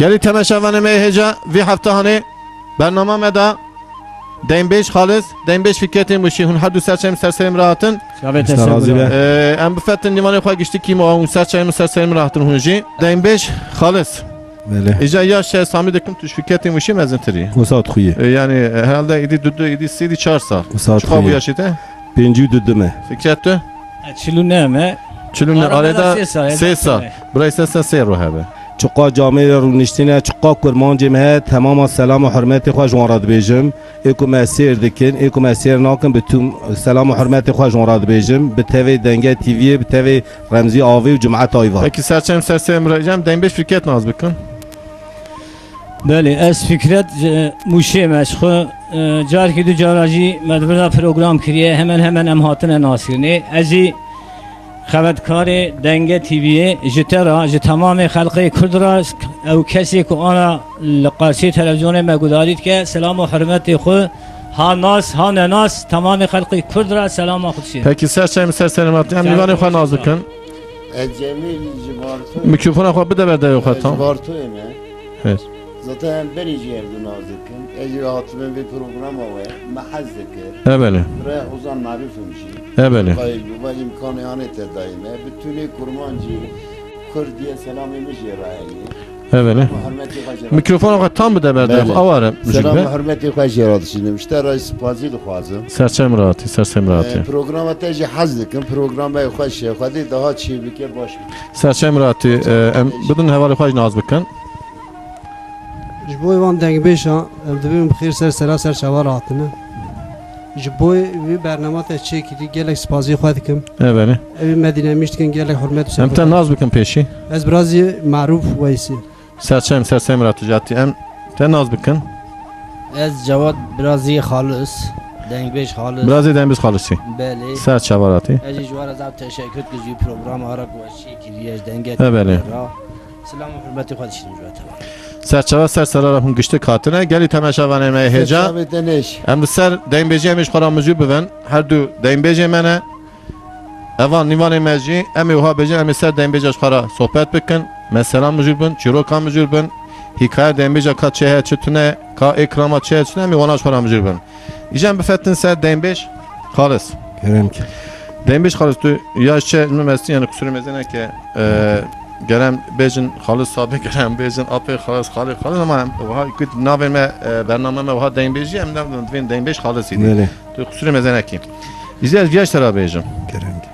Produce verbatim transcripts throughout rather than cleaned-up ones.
Gelî temaşevanê me hêja vî heftehanê bernama me de Deynbêj Xalis, Deynbêj Fikretê Mûşî, hûn her du ser çavê min ser serê min re hatin. Çavê te Xwişka ser razî bira. Be. Ee, em bifetin nîvanê xwe giştî kî ma hûn ser çavê min ser serê min re hatin hûn jî. Deynbêj Xalis. Belê. Îca ya şe samî dikim tu ji Fikretê Mûşî mezintir î. Wisa tu xuyê. Ee, yani, e, herhalde îdî du du, îdî sê, îdî çar sal. Wisa tu xuyê. Çiqa bû yaşê te? Pêncî û du dime. Fikret tu? E, çil û ne me. Çil û ne, arada arada sê sal, sê sal. Birayê sê sal sê rû hebe. Çiqa camê re rûniştine, çiqa kurmancê me he, temama selam û hurmetê xwe ji wan re dibêjim. Ê ku me sêr dikin, ê ku me sêr nakin, bi tûm selam û hurmetê xwe ji wan re dibêjim. Bi tevê Denge T V'yê, bi tevê Remzî Avê û Cumeta Ayva. Peki serçem ser sê miracem, Deynbêj Fikret nas bikin. Belê, ez Fikret, e, Mûşê me ji xwe, e, carkî du cara jî me di vir de program kiriye, hemen hemen em hatine naskirinê. Ez jî xebatkarê Denge T V'yê ji te re, ji temamê xelqê Kurd re, ew kesê ku ana li qarşî televîzyonê me gudarî dike, selam û hurmetê xwe ha nas, ha nenas, temamê xelqê Kurd re selama xwe dişêrim. Peki, ser çavê min ser serê min re, em nîvanê xwe nas bikin. Ez Cemîl ji Vartoyê. Mikrofona xwe bide ber devê xwe, tamam. Ji Vartoyê me. Evet. Zaten em berî jî hevdu nas dikin. Ez jî hatibim vê programa we. Me hez dikir. E belê. Rê Ozan Maruf im jî. E belê. Vay, vay îmkanê anê te dayî me. Bi tûnê kurmancî, kurdiye selamê min jê re heye. E belê. Hurmetê xwe jê re. Mikrofona xwe tam bide ber devê. Belê. Aware, mujib be. Selam hurmetê xwe jê re dişînim. Ji te re spasî dixwazim. Serçem rahatî, serçem rahatî. E, programa te jî hez dikim. Programa xweş e. Xwedê daha çê bike baş bike. Serçem rahatî, e, em bidin hevalê xwe jî nas bikin. Ji bo van dengbêja, em dibin bi xêr ser sera ser çava re hatine. Ji bo vê bernama te çêkirî gelek spasî xwe dikim. E belê. Ew ê me dînamîş dikin, gelek hurmet û sefa. Em te nas bikin pêşî. Ez birazî Maruf Weysî. Serçem, serçem rahatî, em te nas bikin. Ez Cewad birazî Xalis, dengbêj Xalis. Birazî dengbêj Xalisî. Belê. Ser çava ratî. Ez jî ji we re zaf teşekkür dikim ji programa re ku we çêkiriye ji Denge E belê. T V re. Selam û hurmetê xwe dişînim ji we, temam. Ser çava ser sera re hûn giştik hatine. Gelî temaşevanê me hêja. Ser çavê te nêş. Em li ser dengbêjiyê em ê ji xwe re mijûl bibin. Her du dengbêjê me ne. Eva nîvanê me jî, em ê wiha bêjin, em ê ser dengbêja ji xwe re sohbet bikin. Me selam mijûl bin, çîroka mijûl bin. Hîkaya dengbêja ka çi heye, çi tune, ka ê kirama çi heye, çi tune, em ê wana ji xwe re mijûl bin. Îja em bifetin ser dengbêj Xalis. Kerem ke. Dengbêj Xalis, tu ya çi min mestin, yani kusurê me zêne ke, e, gerem bêjin Xalis Sabê, gerem bêjin apê Xalis, Xalê Xalis, ama em wiha ku navê me, e, bername me wiha dengbêjî, em ne divên dengbêj Xalis îdî. Belê. Tu kusurê me zêne kî. Îja ez viya ji te re bêjim. Kerem ke.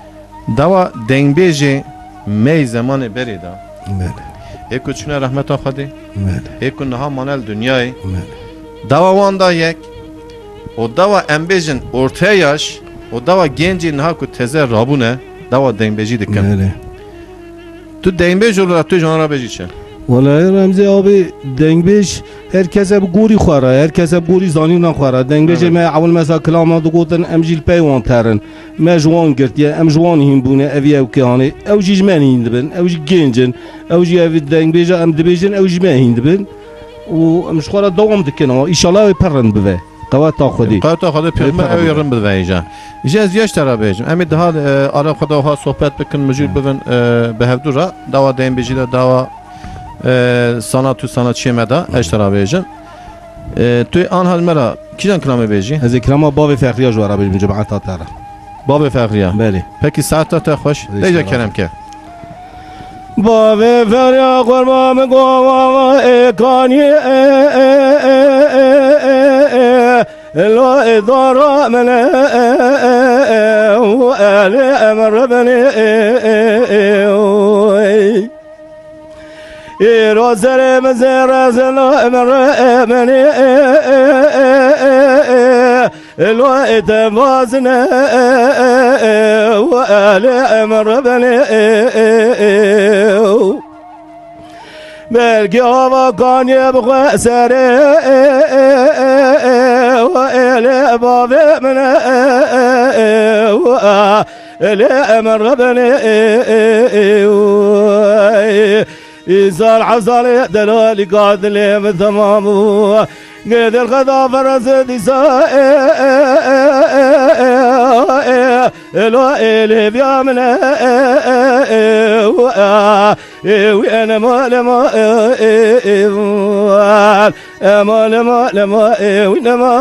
Dawa dengbêjê me yê zemanê berê de. Belê. Ê ku çûne rehmeta Xwedê. Belê. Ê ku niha mane li dinyayê. Belê. Dawa wan da yek. Û dawa em bêjin ortaya yaş. Û dawa gencê niha ku teze rabûne. Dawa dengbêjî dikin. Belê. Tu dengbêj û tu ji wan re bêjî çi? Wele Remzî abi, dengbêj her kese bi gorî xwe re, her kese bi gorî zanîna xwe re. Dengbêjê Evet. me ewil mesela kilama digotin, em jî li pey wan terin. Me ji wan girtiye, em ji wan hîn bûne, ev ew ke hanê. Ew jî ji me hîn dibin, ew jî genc in. Ew jî ev dengbêja em dibêjin, ew ji me hîn dibin. Û em ji xwe re dewam dikin, ama îşallah ew ê pir rind bibe. Qeweta Xwedê. Qeweta Xwedê pêxember ew ê rind bibe îja. Îja ez viya ji te re bêjim. Em ê diha, e, ara xwe de wiha sohbet bikin, mijûl bibin, e, bi hevdû re. Dawa dengbêjî de, dawa, e, sanat û sanatçiyê me de, ez ji te re bêjim. E, tu ê anha li me re kîjan kilamê bêjî? Ez ê kilama Bavê Fexriya ji we re bêjim, cemaeta te re. Bavê Fexriya. Belê. Pekî saeta te xweş. Rêşa Leyla kerem ke. Bavê Fexriya qurban min gova ê kanî, e, e, e, e, e, e, lo ê dara min, e, e, e, e, û elê em ribinê, e, e, e, oy. Îro serê min zêre zilo em ribinê, e, e, e, e, e. Elo ê te vazine, û elê em ribinê. Belkî ava kaniyê bi xwe serê, û elê bavê min, û elê em ribinê. Îsal hezalê delalî ka dilê min temam bû. Gêdil xeda ferez dîsa, e, e, e, e, e, lo ê lêviya min e, e, e, e, e, wî enema lema, e, e, e, e, ema lema, lema, e, wî nema,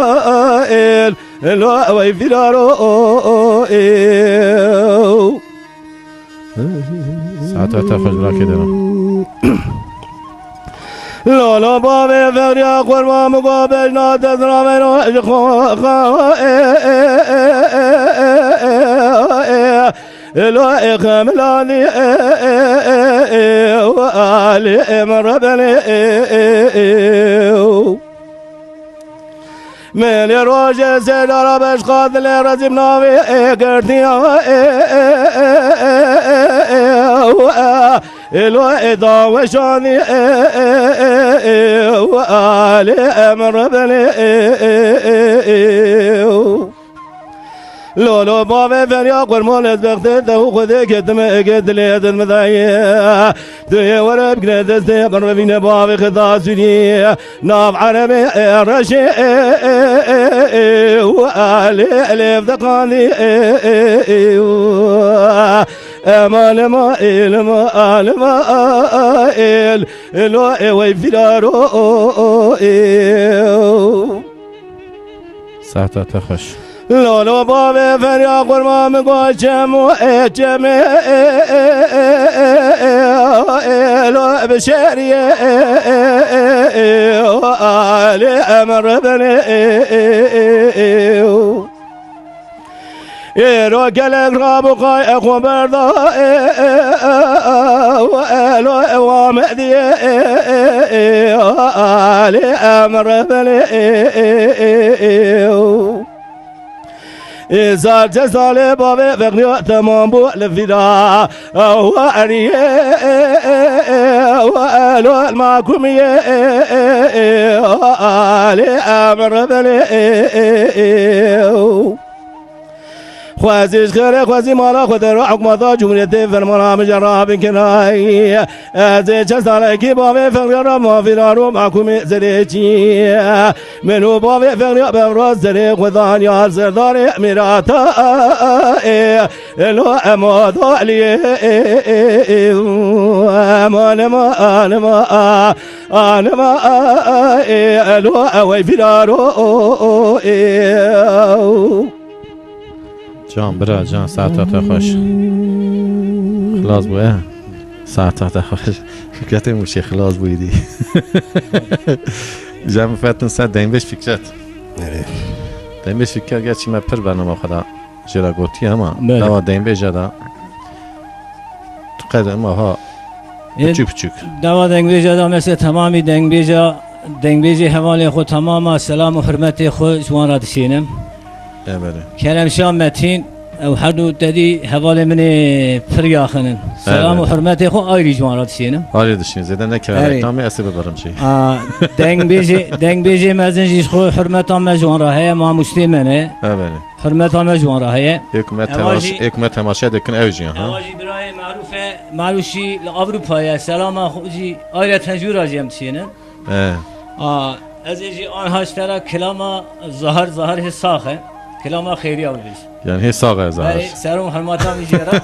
e, lo ewey vîraro, e. Saeta te xweş birakê dêna. Lolo bavê feriya xurma min go bejna te ziraveno ji xwe, xwe, e, e, e, e, e, e, e, lo ê xemilanî, e, e, e, e, e, alî, e, min rebenê, e, e, e, e. Mêlê rojê sêdara beşqa dilê rezîm navê ê girtiya, ê, ê, ê, ê, ê, ê, ê, ê, ê, lo ê daweşanî, ê, ê, ê, ê, ê, ê, alê em rebenê, ê, ê, ê, ê, ê. Lolo bavê feriya qurmon ez bextê te û xwedê ketime ege dilê din midayê. Tu yê were bigre destê min revîne bavê xida sûrî. Nav erebê, e, reşê, e, e, e, e, û alê elêv de qandî, e, e, e, û. Ema lema, e, lema, a, lema, a, a, a, el, elo, e, wey firaro, o, o, e, o. Saeta te xweş. Lolo bavê feriya qurma min go çem û ê çemê, ê, ê, ê, lo bi şêriyê, ê, ê, ê, ê, o alê em ribinê, ê, ê, ê, ê, o. Êro gelek rabûqay e xwe berda, ê, ê, ê, ê, ê, lo ew Amediyê, ê, ê, ê, o alê em ribinê, ê, ê, ê, ê, o. Ê, sal çe salê bavê Fexriya temam bû li vîra. Ew eriyê, ew elo makumiyê, alê emr belê. Xwezî ji xêrê xwezî mala xwe de ro hikmeta cumhuriyetê fermana min jê re bin kinayî. Ez ê çend salekî bavê Fexriya re mafîrar û mahkûmê zerê çî. Min û bavê Fexriya bevra zerê xwe daniya serdarê mîrata ê. Elo ema daliyê, ema nema, anema, anema, ê, elo ewey firaro, ê. Can, bira, can, saeta te xweş. Xilas bû, e? Saeta te xweş. Fikretê Mûşê xilas bûyî dî. Cem fetin ser Dengbêj Fikret. Evet. Dengbêj Fikret, gerçî me pir bernama xwe de jê re gotiye, ama Belê. Dava dengbêja de tu qed, ama ha, Ê, piçûk piçûk. Dava dengbêja de, mesela, temamî dengbêja, dengbêjê hevalê xwe temama selam û hurmetê xwe ji wan re dişênim. E, belê. Kerem Şah Metîn, ew her du tedî hevalê min ê pir yaxin in. Selam û Evet. hurmetê xwe ayrî ji wan re dişênim. Ayrî dişîn, zêde ne kere Erê. reklamê, ez ê bibirim jî. A, dengbêjê, dengbêjê mezin jî ji xwe hurmeta me ji wan re heye, mamostê me ne. E, belê. Hurmeta me ji wan re heye. Ê ku me Ewa temaş-, jî ê ku me temaşe dikin ew jî, ha? Ewa jî birayê Merûf e, Merûf jî li Ewropa ye. Selama xwe jî ayreten ji wî re jî em dişênin. E. A, ez ê jî anha ji te re kilama zahar, zahar hê sax e. Kilama xêriya bibêj. Yani hê sax e zahar. Belê, ser û hurmeta min jê re.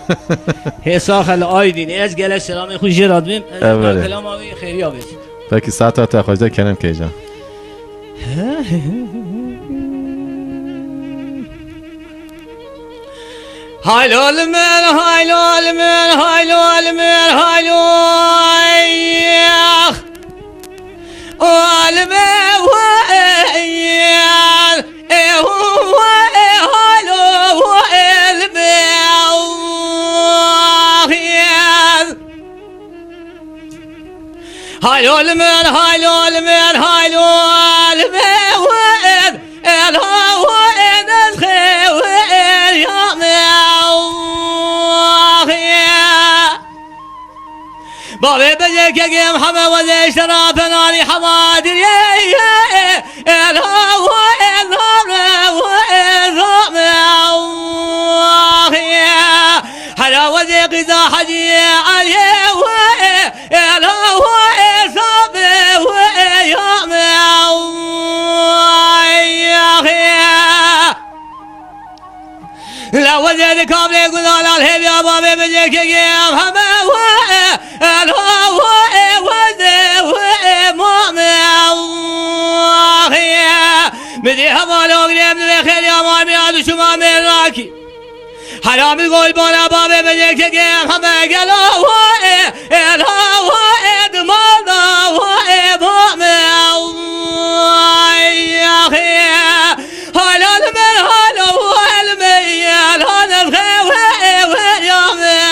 Hê sax e li Aydînê. Ez gelek selamê xwe jê re dibêm. Ez Evet. kilama wî xêriya bêj. Peki, saeta te xweş de, kerem kêjan. Haylo li min, haylo li min, haylo li min, haylo. O li min, wa, e, e, e, wa, e, haylo, wa, e, li min, wa, e. Hayol min, hayol min, hayol min, el, el, el, el, ya, ya. Bavê bejê kegê Mihemed wezê şerafenanî hema diriyê, el, el, el, el, el, el, Hela wezê qîza Hecî Eliyê we, ela we, sabe we, ya me. La wezê di kavlê gulala hêviya bavê min yekê gêm heme we e, el ha we e, wezê we e, mame Allahê. Min dî hevalok lê min vê xêriya mamiya duşuma mêr nakî. Heramî gol bana bavê min yekê gêm heme gelo we e, el ha we e, di mal da we e, mame Allahê. Halal min, halal min, halal min, halal min.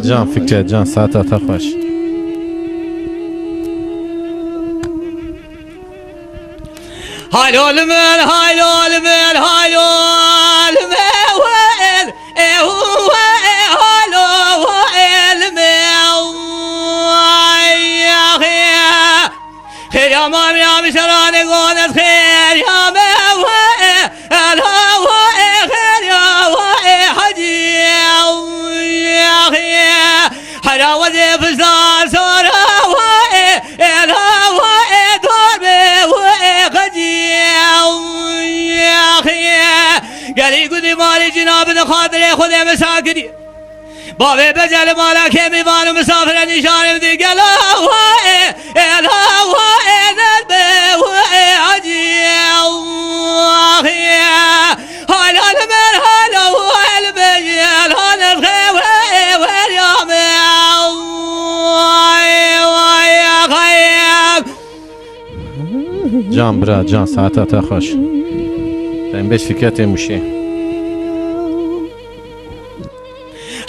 Can Fikret, can, saeta te xweş. Halal min, halal min, halal min. Ehu, e, halo, e, elme, ay, ah, e. Xêr ya mam ya mişeranê gonet xêr ya me, e, el ha, e, xêr ya, e, hacî, ah, e. Hera wezê fizdan sora, e, el ha, e, dorbe, e, hacî, ah, e. Gelî gudî malî cîna bi xatirê Xwedê min sakirî. Bavê Becel mala kêmîvan û misafire nîşanê min dî gelo we e, ela we e, nerbe we e, hacî Allahê. Halal min, halal min, elbeyel, hanezxe we e, werya me. Ay, ay, ay, ay. Can bira, can, saeta te xweş. Dembêj Fikretê Mûşê.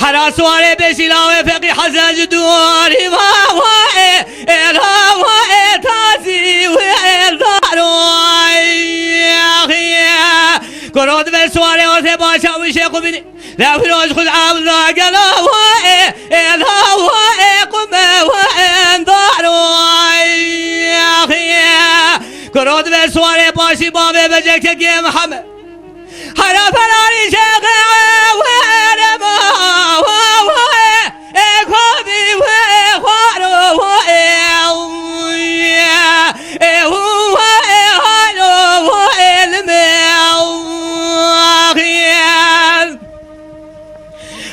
Hera suarê beşî lawê feqî Hesen ji duwarî va va e, êl ha va e, tazî wê êl daro. Ay, axiye. Koro dibe suarê ortê başa wî şêxu bînî. Lewhî roj xul ewla gela wa e, êl ha wa e, qume wa e, endaro. Ay, axiye. Koro dibe suarê başî bavê becekê gê Mihemed. Hera ferarî şêxê we erema wa wa e, e kovî we xwaro wa e, e hu wa e halo wa e lime.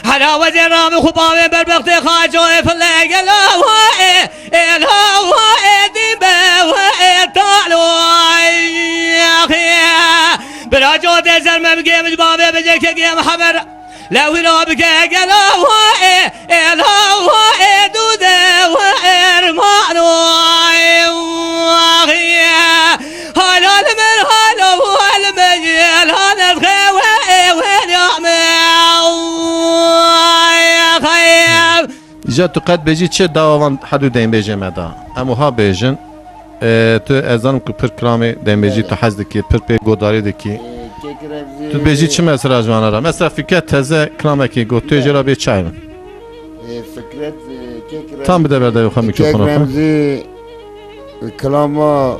Hera wezê ram xu bavê berbextê xaco e file gelo wa e, êl ha wa e, dîbe wa e, talo. Ay, axiye. Bira cotê ser me bigê min bavê bicekê gê Mihemed. Lewî ra bike gelo wa e, êl ha wa e, dûde wa e, ermano. Ay, axiye. Halal min, halal min, êl ha nezxe we e, we ya me. Ay, axiye. Îca tu qet bêjî çi dawa van hedû deynbêjê me da? Em wiha bêjin, e, tu ez zanim ku pir kilamê deynbêjî Belê. tu hez dikî, pir pê godarî dikî. E, kek Remzî Tu dibêjî çi mesela ji wana re? Mesela Fikret teze kilamekî got, tu ê jê re bê çaybin. E, Fikret, e, kek Remzî Tam bide ber devê xwe, kek mikrofona xwe. Remzî kilama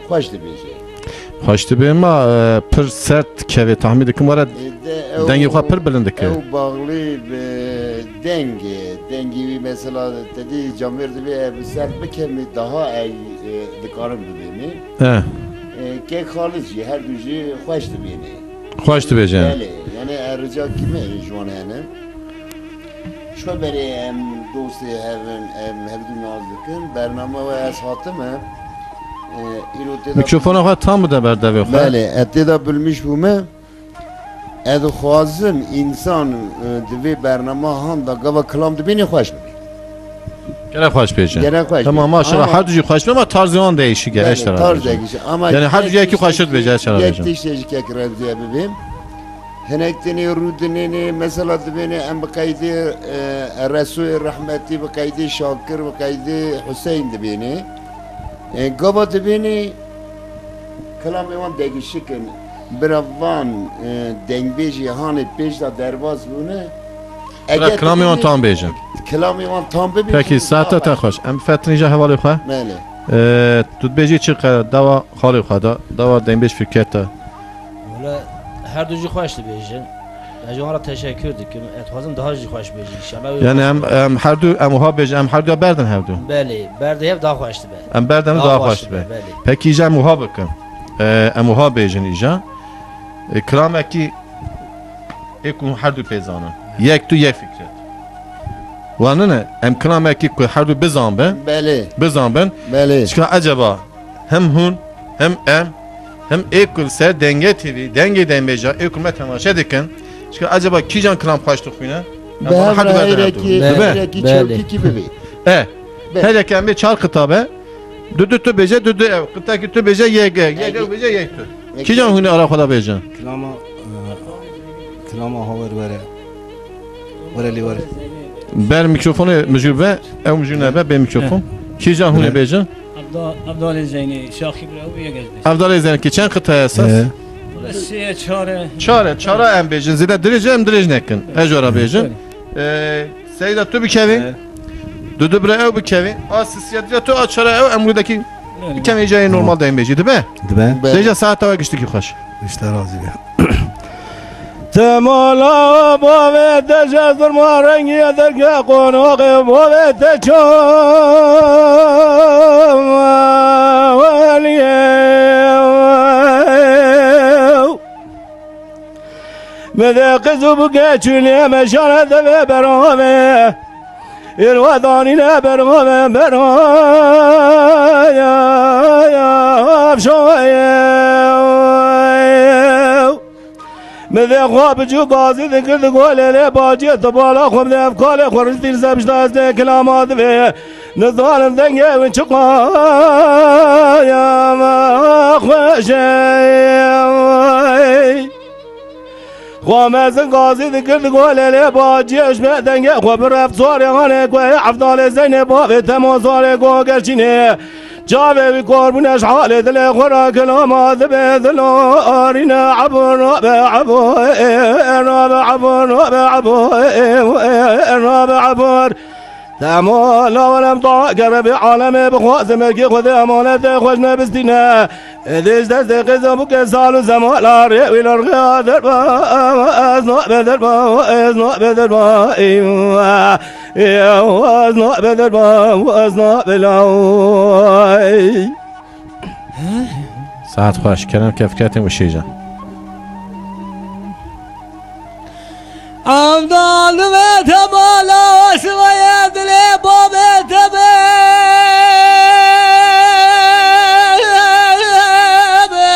xweş dibêje. Xweş dibê ma, e, pir sert dikeve, tahmîn dikim were E, de, ew, dengê xwe pir bilind dike. Ew baxlî bi dengê, dengê wî mesela te dî camêr dibê, e, bi sert bikevî daha ey, e, dikarim bibênî. E. E, kek Xalis jî her du jî xweş dibênê. Xweş dibêje. Belê, yani e, rica kime ji wan hene. Ji xwe berê em dostê hev in, em hevdû nas dikin. Bername we ez hatime. E, îro tê de Mikrofona xwe tam bide ber devê xwe. Belê, ez tê de bilmîş bûme. Ez dixwazim însan, e, di vê bernama han de gava kilam dibênê xweş bibê. Gerek xweş bêje. Gerek xweş Tamam, bêje. maşallah, Ama her du jî xweş be, ama tarzê wan değişik e, Belê, eştera tarz bêje. değişik. Ama Yani her du yek jî xweş tiştê, dibêje, eştera yek bêje. tiştê ji kek Remziye bibêm. Hinek tenê rû dinênê, mesela dibênê em bi qeydê, e, Resoyê rehmetî, bi qeydê Şakir, bi qeydê Huseyîn dibênê. E, gava dibênê kilamê wan degişik in. Bira van, e, dengbêjê hanê pêş de derbas bûne. Bira Eger kilamê wan dibênê tam bêjin. Kilamê wan tam bibêjin, Pekî, saete te xweş. Em fetinî ja hevalê xwe. Belê. E, tu dibêjî çi qe dawa xalê xwe da, dawa dengbêj Fikret da. Wele her du jî xweş dibêjin. Ez ji wan re teşekkür dikim. Ez dixwazim daha jî xweş bêjî înşallah. Yani em, em her du, em wiha bêjin, em her du ya berdin hevdu. Belê, berdê hev daha xweş dibe. Em berdin daha xweş dibe. Belê. Pekî îja em wiha bikin. E, em wiha bêjin îja. E, kilamekî ê ku her du pê zanin. Yek tu, yek Fikret. Wanine, em kilamekî ku her du bizan bin. Belê. Bizan bin. Belê. Çika eceba hem hûn, hem em, hem ê ku li ser Dengê T V, Dengê Dengbêja, ê ku me temaşe dikin. Çika ecaba kîjan kilam xweş dixwîne? Em Bi wana hev her du re berdin her du. Hêrekî, Belê, hêrekî belê. Çewtîkî bibê. E, Belê. Herek em bê çar qita be. Du du tu bêje, du du ew. Qitekî tu bêje, yek yek. Yek ew bêje, yek tu. Yek Kîjan yek. Hûn ê ara xwe de bêjin? Kilama, e, kilama ha wer were. Were lê were. Ber mîkrofonê mijûl be, ew mijûl nebe, bê mîkrofon. Kîjan hûn ê bêjin? Abda-, Abdalê Zeynê, Şaxî bira û yek ez bêjim. Abdalê Zeynê, ki çend qitaya esas? Ee. Sê, çar e. Çar e, çara em bêjin. Zêde dirêj e, em dirêj nekin. Ez jara bêjim. Ee, Seyda, tu bikevî. Ee. Dudu bira ew bikevî. A sisiya dira tu, a çara ew, em wî dekî Belê. Bikevî cayê normal de em bêjî. Dibe? Dibe. Belê. Dêja saeta we giştikî xweş. Îşte razî be. Te mala bavê te ji zirma rengî derge qonoqê bavê te çaweliyê. Bide qiz û bike çûnê me şare devê beravê. Îro danîne beravê berav şoyê. Bide xwe biçû gazî dikir di golê lê bacê tu bala xwe bide ev kalê xwe ristî li ser pişta ez lê kilama divê. Nizanim dengê wî çiqaya xweş e. Xwe mezin gazî dikir di golê lê baciyê ji me dengê xwe bi ref zorê hanê ku ê Evdalê Zeynê bavê Temo zorê ku gerçînê. Çavê wî kor bûne ji halê dilê xwe re kilama dibê dilarîne ebûr rabe ebûr rabe ebûr rabe ebûr rabe ebûr. Dema lawerem ta gere bi alemê bixwazim erkê xwe de emanetê xwe ji me bistîne. Êdî ji destê qêza bûke sal û zemala rê wî li rêya derba ez nabe derba ez nabe derba ez nabe derba ez nabe law. Saet xweş, kerem kefketin û şêcan. Evdalime te mala sivaye dilê babê te be, be,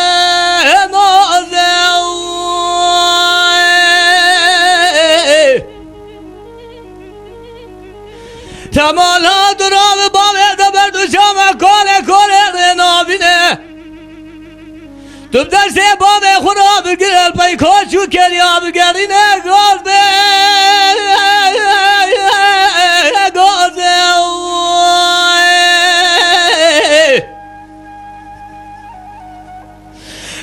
naze. Te mala dura bi bavê te berdu çawe kole kole nabîne. Tu bi destê bavê xwe re bigire, li pey kaç û keriya bigerîne gaz be, gaz be.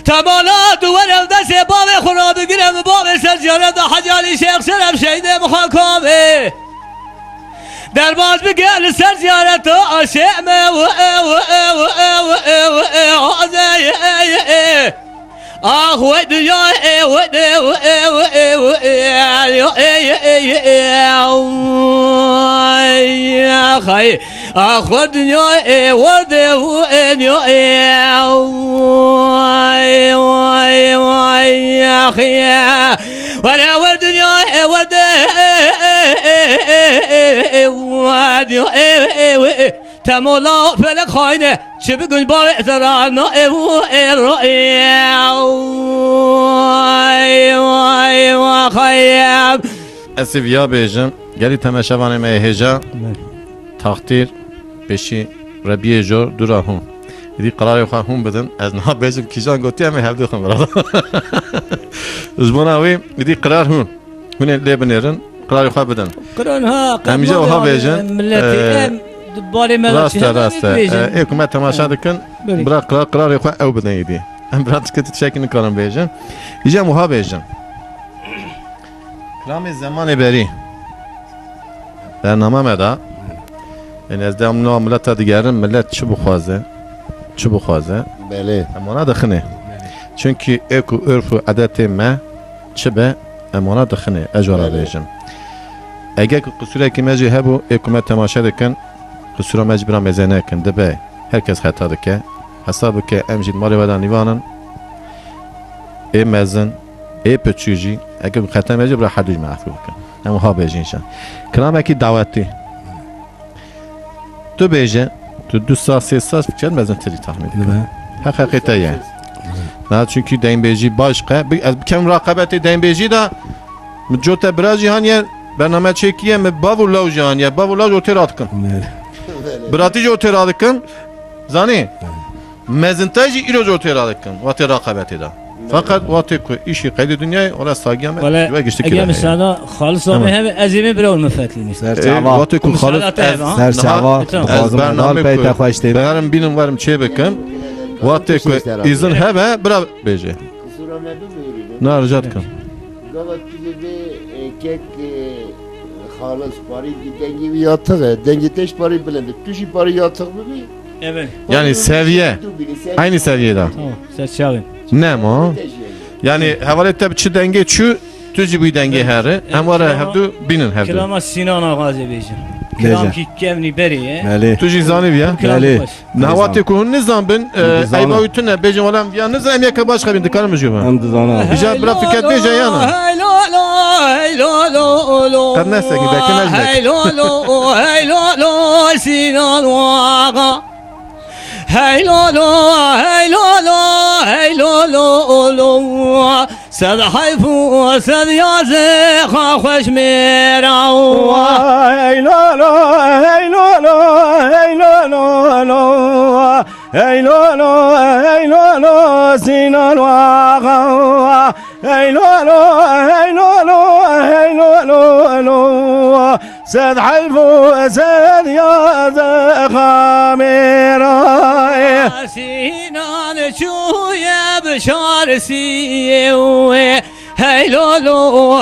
Temana tu were bi destê bavê xwe re bigire, bi bavê ser ziyareta Hecî Alî Şêx Şeref Şehîdê Mixakabê. Derbaz bike li ser ziyareta aşê me. Ax we dinya e we de we e we e we e yo e ye e ye e. Ax ay, ax we dinya e we de we e yo e. Ay, ay, ay, ax ye. Were we dinya e we de e e e e e e we yo e e we e. Temola felek xayne, çi bigun bavê zerana evu ero e. Ay, ay, ay, ay. Ez ê viya bêjim, gelî temeşevanê me yê hêja, taxtîr, pêşî rebiyê jor, dûra hûn. Îdî qirarê xwe hûn bidin, ez niha bêjim kîjan gotiye, em ê hevdû xin birada. Ji bona wî, îdî qirar hûn. Hûn ê lê binêrin, qirarê xwe bidin. Qiran ha, Em îja wiha bêjin, miletê, e, em di balê me de rast e, çi hebe rast e. Bêjin. E, ê ku me temaşe dikin, Belê. Bira qirar, qirarê xwe ew bidin êdî. Em bira tişkî tiştekî nikarin bêjin. Îja em wiha bêjin. Kilamê zemanê berî. Bername me de. Yani ez de em nava mileta digerin, millet çi bixwaze, çi bixwaze. Belê. Em wana dixinê. Belê. Çünkü êk û örf û edetê me çi be, Em wana dixinê, ez ji we re Belê. bêjim. Eger ku qisûrekî me jî hebû, ê ku me temaşe dikin, qisûra me ji bira mêze nekin, dibe her kes xeta dike. Hesab bike, em jî li malê we de nîvan in. Ê mezin, ê piçû jî, eger ku xeta me jî bira her du jî me efû bikin. Em wiha bêjin jî. Kilamekî dawetî. Tu bêje, tu du saz, sê saz fikir mezintirî tahmin dikim. Dibe. Heqeqê te ye. Na, çünkü deynbêjî başqa. Bi-, ez bikem raqabetê deynbêjî de, min cote bira jî haniye, bername çêkiye, min bav û law jî haniye. Bav û law jî otê radikim. Belê. Biratî jî otê radikim. Zanî? Belê. Mezintir jî îro jî otê radikim. Wextê raqabetê de. Feqet wextê ku îşî qeydê dinyayê, wela sagiya me Wele, ji we giştî ege kira heye. Misada xalis Tamam. abi hebe, ez ê min bira min fetlî nîşt. Ser E, çava. Wextê ku Misada xalis te ez hebe, ha? Ser Niha çava, ez dixwazim bername dal pey ku te xweş tê. Beherim bînim werim çê bikim. Wextê ku Kiştî ser abi. îzin hebe, bira bêje. Qisûra me bibûrî. Na, rica dikim. Gava tu dibê, e, kek, e, xalis parî dengî wî yatix e. Dengê te jî parî bilind e. Tu jî parî yatix bibî. Evet. Yani seviye. Aynı seviyede. Tamam, ser çavê. Ne ma? Yani hevalê te bi çi dengê çû, tu jî bî dengê herî. Em were hevdu bînin hevdu. Kilama Sinan Axa ez ê bêjim. Bêje. Kilam ki kevnî berê ye. Belê. Tu jî zanî ya. Kilam Belê. baş. Niha wextê ku hûn nizan bin, e, Dizana. eyba wî tune, bêjin wela em viya nizan, em yeke başqa bin dikarim ji bin. Em dizana. Îcar bira fikret bêje ya na. Hey lo lo, hey lo lo lo. Qed ne sekî, belkî ne ji belkî. Hey lo lo, hey lo lo, Sinan Axa. Hey lo lo, hey lo lo, hey lo lo lo. Sed heyf û sed yazî xwe xweş mêra wa. Hey lo lo, hey lo lo, hey lo lo lo. Hey lo lo, hey lo lo, Sinan Axa. Hey lo lo, hey lo lo, hey lo lo lo. Sed heyf û sed yazî xwe mêra. Sinan çûye bi şarsiyê wê. Hey lo lo,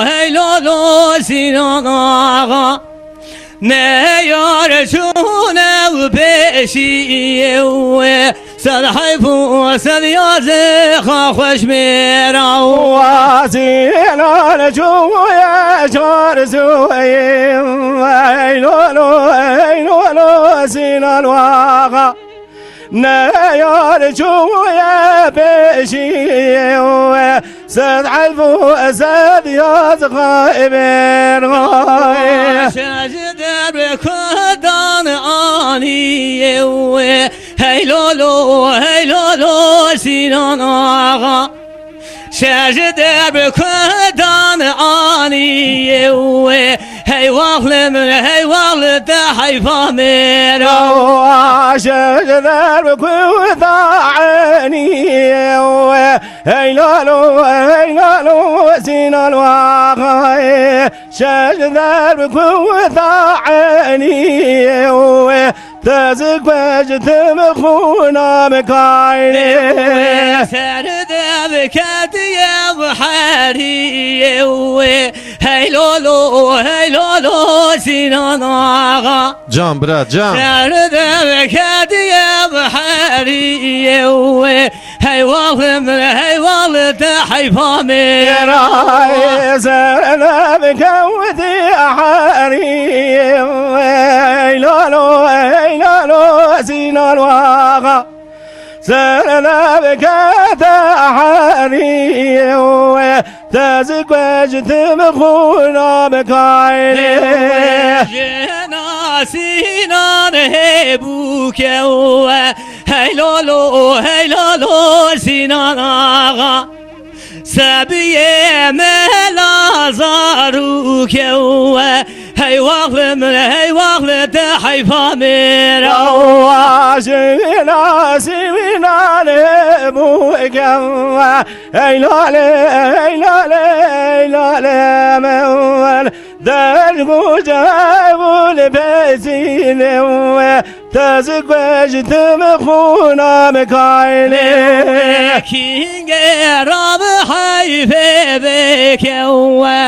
hey lo lo, Sinan Axa. Ne yar çûne û pêşiyê wê. Sed heyf û sed yazî xwe xweş mêra wa. Sinan çûye şarsiyê wê. Hey lo lo, hey lo lo, Sinan Axa. Ne yar çûye pêşiyê wê, sed heyf û sed yazî xwe mêra. Şeş der bi kudan aniyê wê, hey lo lo, hey lo lo, Sinan Axa. Şeş der bi kudan aniyê wê. Hey wax li min, hey wax li te heyfa mêra. Şeş der bi kudan aniyê wê. Hey lo lo, hey lo lo, Sinan Axa. Şeş der bi kudan aniyê wê. Te zikwe ji tim xûna min kaynê. Ser de biketiye bi heriyê wê. Hey lo lo, hey lo lo, Sinan Axa. Can bira, can. Ser de biketiye bi heriyê wê. Hey wexlê min, hey wexlê te heyfa min. Êray ser de bikewtî herî. Hey lalo, hey lalo, Sinan Axa. Ser de bikete herî. Te zikwe ji tim xûna bikaynê. Jina Sinan hê bûke we. Hey lalo, hey lalo, Sinan Axa. Sebiyê me Lazarûke we. Hey wexlê min, hey wexlê te heyfa mêra. Awa jina Sinan hê bûke we. Hey lale, hey lale, hey lale, me wel. Derg û cevul pêzîne we, te zikwe ji tim xûna bikaynê. Kîngê ra bi heyfê bêke we,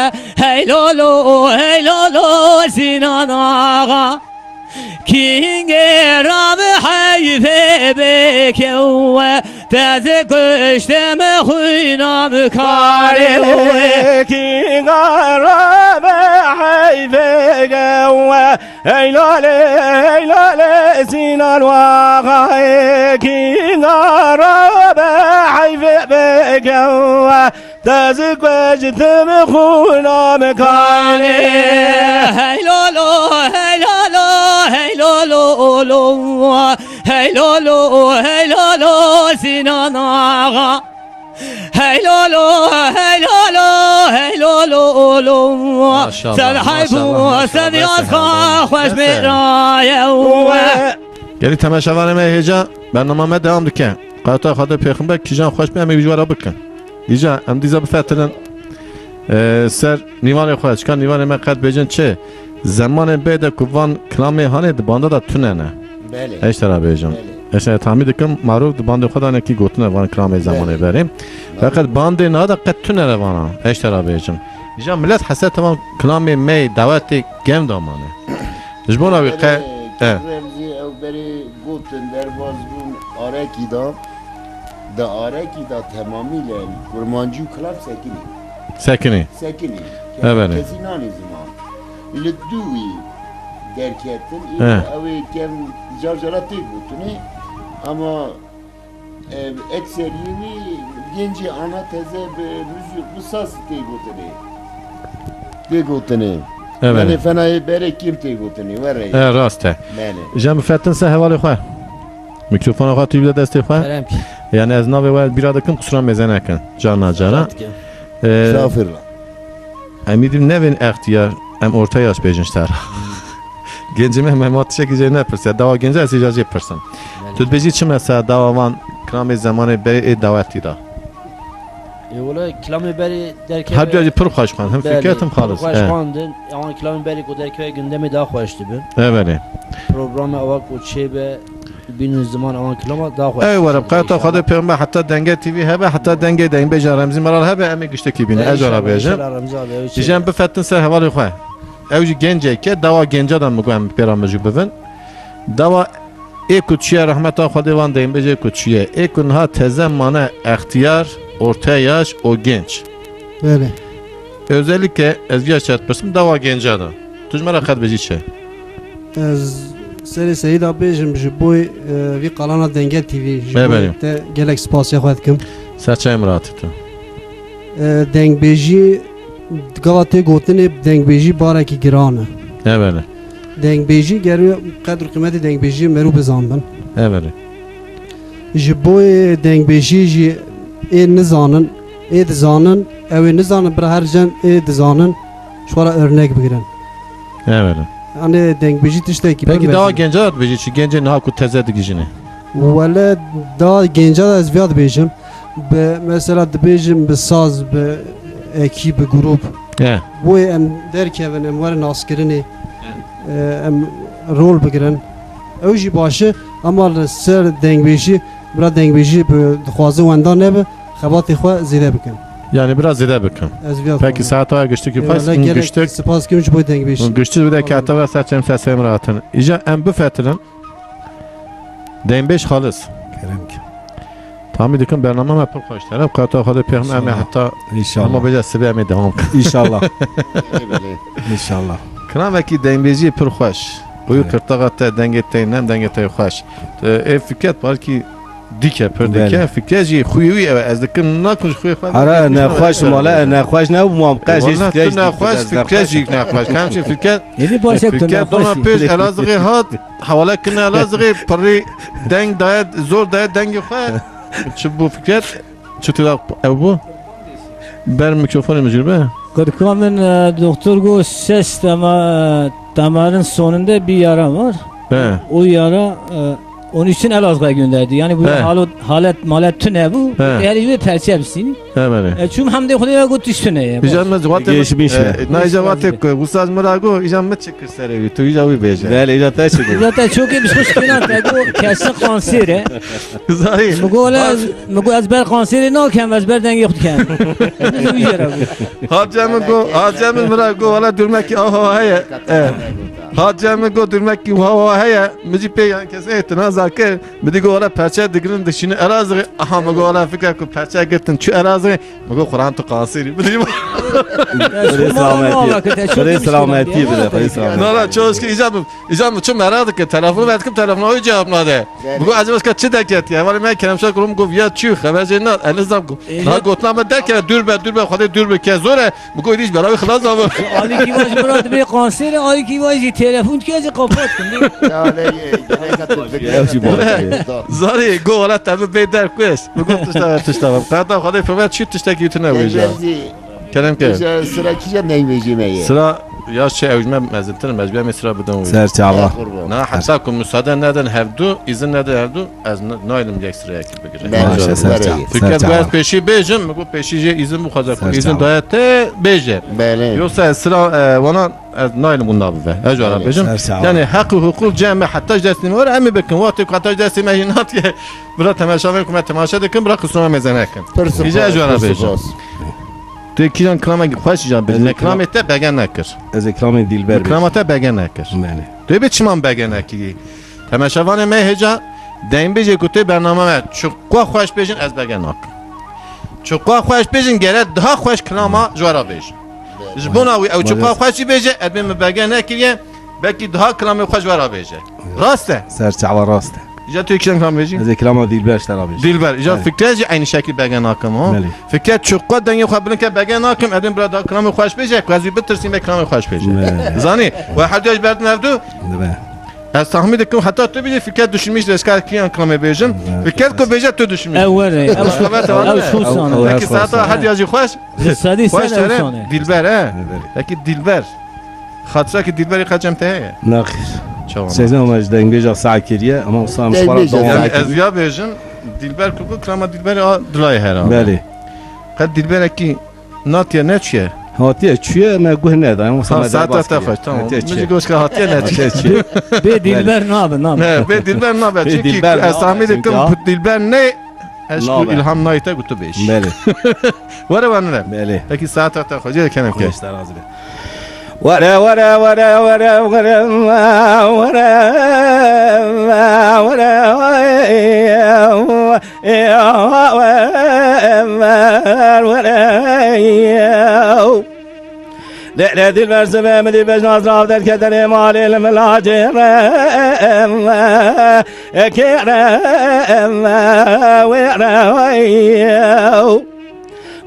hey lolo, hey lolo, Sinan Axa. Kîngê ra bi heyfê bêkewe, te zi kuşte mi xwîna mi karê we. Kînga ra bi heyfê kewe, hey lale, hey lale, Sinan Waxayê. Kînga ra bi heyfê bêkewe, Te zi kueji tim xûna mi kanê. Hey lolo, hey lolo, hey lolo, lo. Hey lolo, hey lolo, Sinan Axa. Hey lolo, hey lolo, hey lolo, lo. Maşallah, Sen hay bu, maşallah, sen maşallah, yaz maşallah. Xweş Neyse. Meraye. Gelî temaşevanê me hêja bernama me devam dike. Qata Xwedê Pêxember kîjan xweş be em ê ji we re bikin. Îja em dîza bifetilin, e, ser nîvanê xwe, çika nîvanê me qet bêjin çi? Zemanê bê de ku van kilamê hanê di banda da tune ne. Belê. Eştera bêjin. Belê. Eştera tahmîn dikim, marûf di bandê xwe de nekî gotine van kilamê zemanê Belê. Berê. Marûf. Feqet bandê niha de qet tune ne vana. Eştera bêjin. Îja millet hesete van kilamê me dawetê gem damane. Ji bona wî qe-, Berê, e. Remzî ew berê gotin derbaz bûn arekî da. Di arekî da temamî le kurmancî û kilam sekinî. Sekinî. Sekinî. Evet. Kesî nanî ziman. Li dû wî derketin, He. Ew ê kem car cara tê gotinê. Ama, e, ekseriyê wî gencê ana teze bi muzîk, bi saz tê gotinê. Tê gotinê. Evet. Yani fenayê berê kim tê gotinê, were. E, rast e. Belê. Jem bifetin se hevalê xwe. Mikrofona xwe tu bide destê xwe. Kerem ki. Yani ez navê we bira dikim, qusura mêze nekin. Carna cara. Rahat ki. E, Estağfirullah. Em ê dîm nevên extiyar, em orta yaş bêjin ji te re. Gencê me, me ma tiştekî jê nepirsiya. Dawa genca ez ê jî jê pirsim. Belê. Tu dibêjî çi mesela dawa van kilamê zemanê berê ê dawetî da? Ê, wele kilamê berê derkeve Her duya jî pir xweş xwend. Hem Belê, fikret hem pir xalis. Xweş He. Xwendin. Ewan kilamê berê ku derkeve gündemê daha xweş dibi. Evelê. Programê awa ku çêbe Bînin ziman ewan kilama daha xweş. Ey were, qeta Xwedê pêxember heta Denge T V hebe, heta Dengê Dengbêja Remzî Meral hebe, em ê giştekî bînin. Ez jara bêjim. Ji em bifetin ser hevalê xwe. Ew jî genceke, dawa genca da min got em pêra min jî bivin. Dawa ê ku çiye rehmeta Xwedê van dengbêjê ku çiye. Ê ku niha teze mane extiyar, orta yaş û genç. Belê. Özellikle ez viya şert pirsim dawa genca da. Tu ji me re qet bijî çi? Ez serê serî de bêjim ji bo, e, vî kalana Denge T V, ji bo Bê, belê. Te gelek spasiya xwe dikim. Ser çayê min rahat tu. E, dengbêjî, gava tê gotinê dengbêjî barekî giran e. Evelê. Dengbêjî geriyo qedr qîmetê dengbêjî merû bizanbin. Evelê. Ji bo yê dengbêjî jî ê nizanin, ê dizanin, ew ê nizanin bira her cem ê dizanin, ji xwe re örnek bigirin. Evelê. Yanî dengbêjî tiştekî Peki pir dawa mezin. Genca da dibêjî çi? Gencê niha ku teze digihîjîne? Wele dawa genca da ez viya dibêjim. Bi, mesela dibêjim bi saz, bi ekî, bi grûp. He. Boyê em derkevin, em werin naskirinê. He. E, em rol bigirin. Ew jî baş e, ama li ser dengbêjî, bira dengbêjî bi dixwaze wenda nebe, xebatê xwe zêde bikin. Yani biraz zêde bikin. Ez viya Peki dixwazim. Saeta giştikî Eyvallah, xwest, gerek giştik. Spas kim ji bo dengbêjî. Giştik bir de kata ve saçem sesem rahatın. Îca em bifetilin. Dengbêj xalis. Kerem ki. Tahmin dikim bername me pir xweş dere. Qata Xwedê pêxme em ê İnşallah. Heta İnşallah. Hema bêje sibê em ê devam kin. İnşallah. İnşallah. Kilamekî dengbêjiyê pir xweş. Quyu Evet. Kırtağa te dengê te nem dengê te xweş. E, Ê Fikret belkî dike pir dike. Belê. Fikret jî xuyê wî ev ez dikim nakin ji xuyê xwe. Hara ne xweş male ne xweş ne bu mam qeş hiç Fikret jî ne xweş Fikret jî ne xweş. Hem şey Fikret Êdî baş e, tu Fikret nexweş dona î. Pêş Elazığê hat. Hewale kirine Elazığê pirî deng daye, zor daye dengê xwe. Çi bû Fikret? Çi tu da ew bû? Ber mikrofonê min jî be. Kırka min, e, doktor got ses dema-, damarın sonunda bir yara var. He. O yara, e, onun için Elazığ'a gönderdi. Yani bu He. Halet, halet malet tüne bu. He. Her yerde perçe hepsini. He, belê. E, çûm hemdê Xwedê ve got tiştine ye. Îca min vatê Geçmiş e, be. Na îca vatê ku wisa ji min re got, îca min çi kir serê wî, tu îca wî bêje. Belê, îca te çi got? Îca te çokê bi xwe şikîna te got, kesin kansêr e. Zarî. Mi got, wele ez, mi got, ez ber kansêrê nakem, ez ber dengê xwe dikem. Wî jê re got. Hatice min got, Hatice min min re got, wele dûrmekî aha heye. E. Hatice min got, dûrmekî aha heye. Min jî pê yan kesê tinaza kir. Min dî got, wele perçe digirin dişînin Elazığê. Aha, min got, wele fikre ku perçe girtin çû Elazığê. Min got, Quran tu qasîrî. Min dî Xwedê selametî. Xwedê selametî bide, Xwedê selametî. Na, na, çoşkî îca min, îca min çi merak dike. Telefon vedikim, telefona wî cevap nade. Min got, ez başka çi deketiye? Hevalê me Kerem Şah kurum got, ya çi, xeber jê nat. Ez nizam got. Na, gotina me dekere, dûr be, dûr be, Xwedê dûr be, ke zor e. Min got, îdî ji bera wî xilas dibim. Alîkî vaj min re dibê kansêr e, alîkî vaj jî telefon dike, ez ê kapat kim. Ya ne, gerek tu fikir. Zarî, got, wele te bi bê derkuş. Min got, tişta ver, tişta ver. Qata Xwedê pê me çi tiştekî tune wêje. Kerem ke. Sira kîja neyvêjê me ye? Sira ya şey, ew ji me mezintir in, ez bi em ê sira bidin wê. Ser çava. Qurban. Na, heta ku müsaade nedin hevdu, izin nedin hevdu, ez n-, naylim yek sirayekî bigire. Belê, Maşa, ser were çava. Fikret, ser çava. Ez pêşî bêjim, min got pêşî jê izin bixwaze ku Ser izin çava. daye te bêje. Belê. Yoksa ez sira, e, wana ez naylim wina bibe. Ez ji wara Belê. bêjim. Ser çava. Yani hak û hukuk cem me heta ji destê me were em ê bikin. Wextê ku heta ji destê me jî natiye. Bira temaşevanê ku me temaşe dikin, bira qisûra me zene kin. Pirsim, Îca ez ji wara pirsim, bêjim. pirsim. Tu kîjan kilamekî xweş îca bêjî. Ez Ne ê kilamê kilam- te bege nekir. Ez ê kilamê Dilber bêjim. Kilama te bege nekir. Belê. Tu bê çiman bege nekirî? Temaşevanê me hêca dengbêjê ku tê bername me çiqwa xweş bêjin ez bege nakim. Çiqwa xweş bêjin gere daha xweş kilama ji we re bêjin. Ji bona wî ew çiqwa Maalesef. xweş jî bêje, ez bê min bege nekiriye, belkî daha kilamê xweş ji we re bêje. Rast e? Ser çawa rast e. Îca tu yekî kilam bêjî? Ez ê kilama Dilber ji te re bêjim. Dilber, îca Belê. Fikret jî eynî şekil bege nakim, ha? Belê. Fikret çiqwa dengê xwe bilind ke bege nakim, ez bê min bira daha kilamê xweş bêje, ku ez wî bitirsîm ve kilamê xweş bêje. Belê. Zanî, we her duya ji berdin hevdu, Dibe. Ez tahmin dikim heta tu bêjî Fikret düşünmüş, ez kar kiyan kilamê bêjim. Evet. Fikret ku bêje tu düşünmüş. Ew were. Ew Ew şûsan e. Ew şûsan e. Peki saeta her ya jî xweş. Ji sedî Xweş sed ew were. şûsan e. Dilber, he? Dilber. Peki Dilber. Xatira ki Dilberî qecem te heye? Naxir. Çawa? Sezin ama ji dengbêja sax kiriye, ama wisa em ji xwe re Dengbêja dewam sax Yani nakin. ez ya bêjim, Dilber ku ku kilama Dilberî a dilay herhalde. Belê. Qet Dilberekî Natiye neçiye? Hatiye çiye me guh nedaye. Wisa Ha, me saeta derbas te kiriye. Xweş, tamam. Hatiye Min çiye. Jî goşka hatiye neçiye. Hatiye çiye. Bê Dilber nabe, nabe. Ne, bê Dilber nabe. Bê Çünkü Dilber ez nabe, tahmin çünkü dikim ha. Dilber ne? Eşk û Nabe. İlham nayte ku tu bêj. Belê. Were were ne? Belê. Peki saeta te xweş, jê kenem ke. Xweş te razî be. Were, were, were, were, were, were, were, were, were. Lê, lê, dilber sibê min dî bejna zirav derketene malê li min lacê re. Kê re, wê re.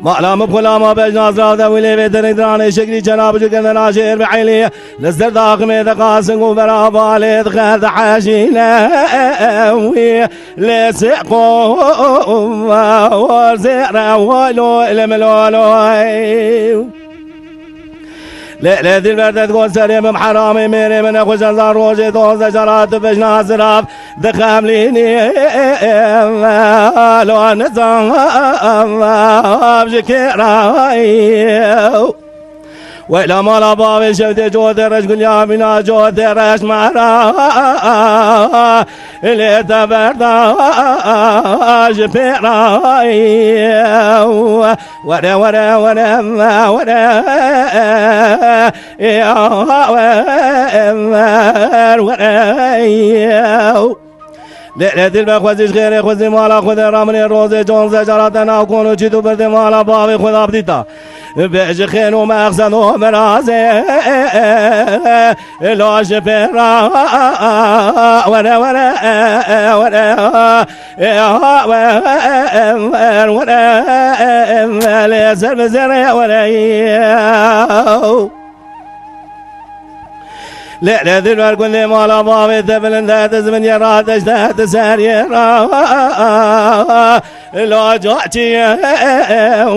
Mala min xulama bejna zirav de wî lê vê dirin diranê şeklî çena bicû kendena jêr bi eylî. Li ser daximê diqasin ku vera balê dixe dihejîne wî. Lê sê qo zêre walo li milolo. Lê, lê dilber te digot serê min heramê mêrê min e xwe ceza rojê doze cara tu bejna zirav dixemlînî. Lo nizam ji kê re. Weyla mala bavê şewtê cotê reş gulya mîna cotê reş mera. Lê te berda ji pê re. Were, were, were, were. Ya, were, were. Lê, lê dilber xwezî ji xêrê xwezî mala xwe de raminê rozê con zecaratena kon û çî tu birdê mala bavê xwe da bidîta. Bê ji xên û mexzed û mirazê. Lo ji pê ra were, were, were. Were, were, lê ser bi zêrê were. Lê, lê dilber gundê mala bavê te bilind e, te zivindiye ra deşte, te seriyê ra. Lo caçiyê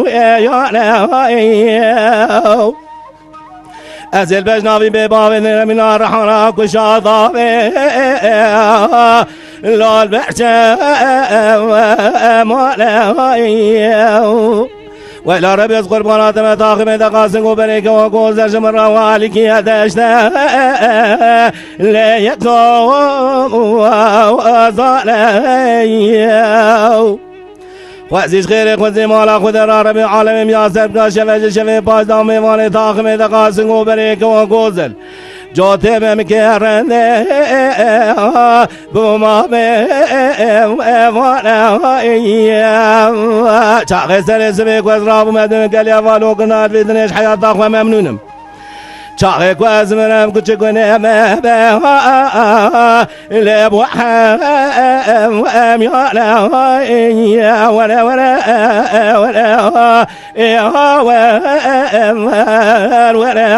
wê yane. Ez ê li bejna vî bê bavê nêremîna rehana kuşa davê. Lal berçe male. Wela Rebê ez qurbana te me taximê de qasin ku berê ke wa goz de ji min re walikî ye deşte lê yek zane. Xwezî ji xêrê xwezî mala xwe de ra Rebê alemê miyaser bika şeve ji şevê paş da mêvanê taximê de qasin ku berê ke wa gozel. Cotê me mikerende. Bûma me vane. Çaxê serê sibê ku ez rabûme di geliya valo kinar vê dinê ji heyata xwe memnûn im. Çaxê ku ez mirim kuçik gune me be lê bu em yane were were were ê were were.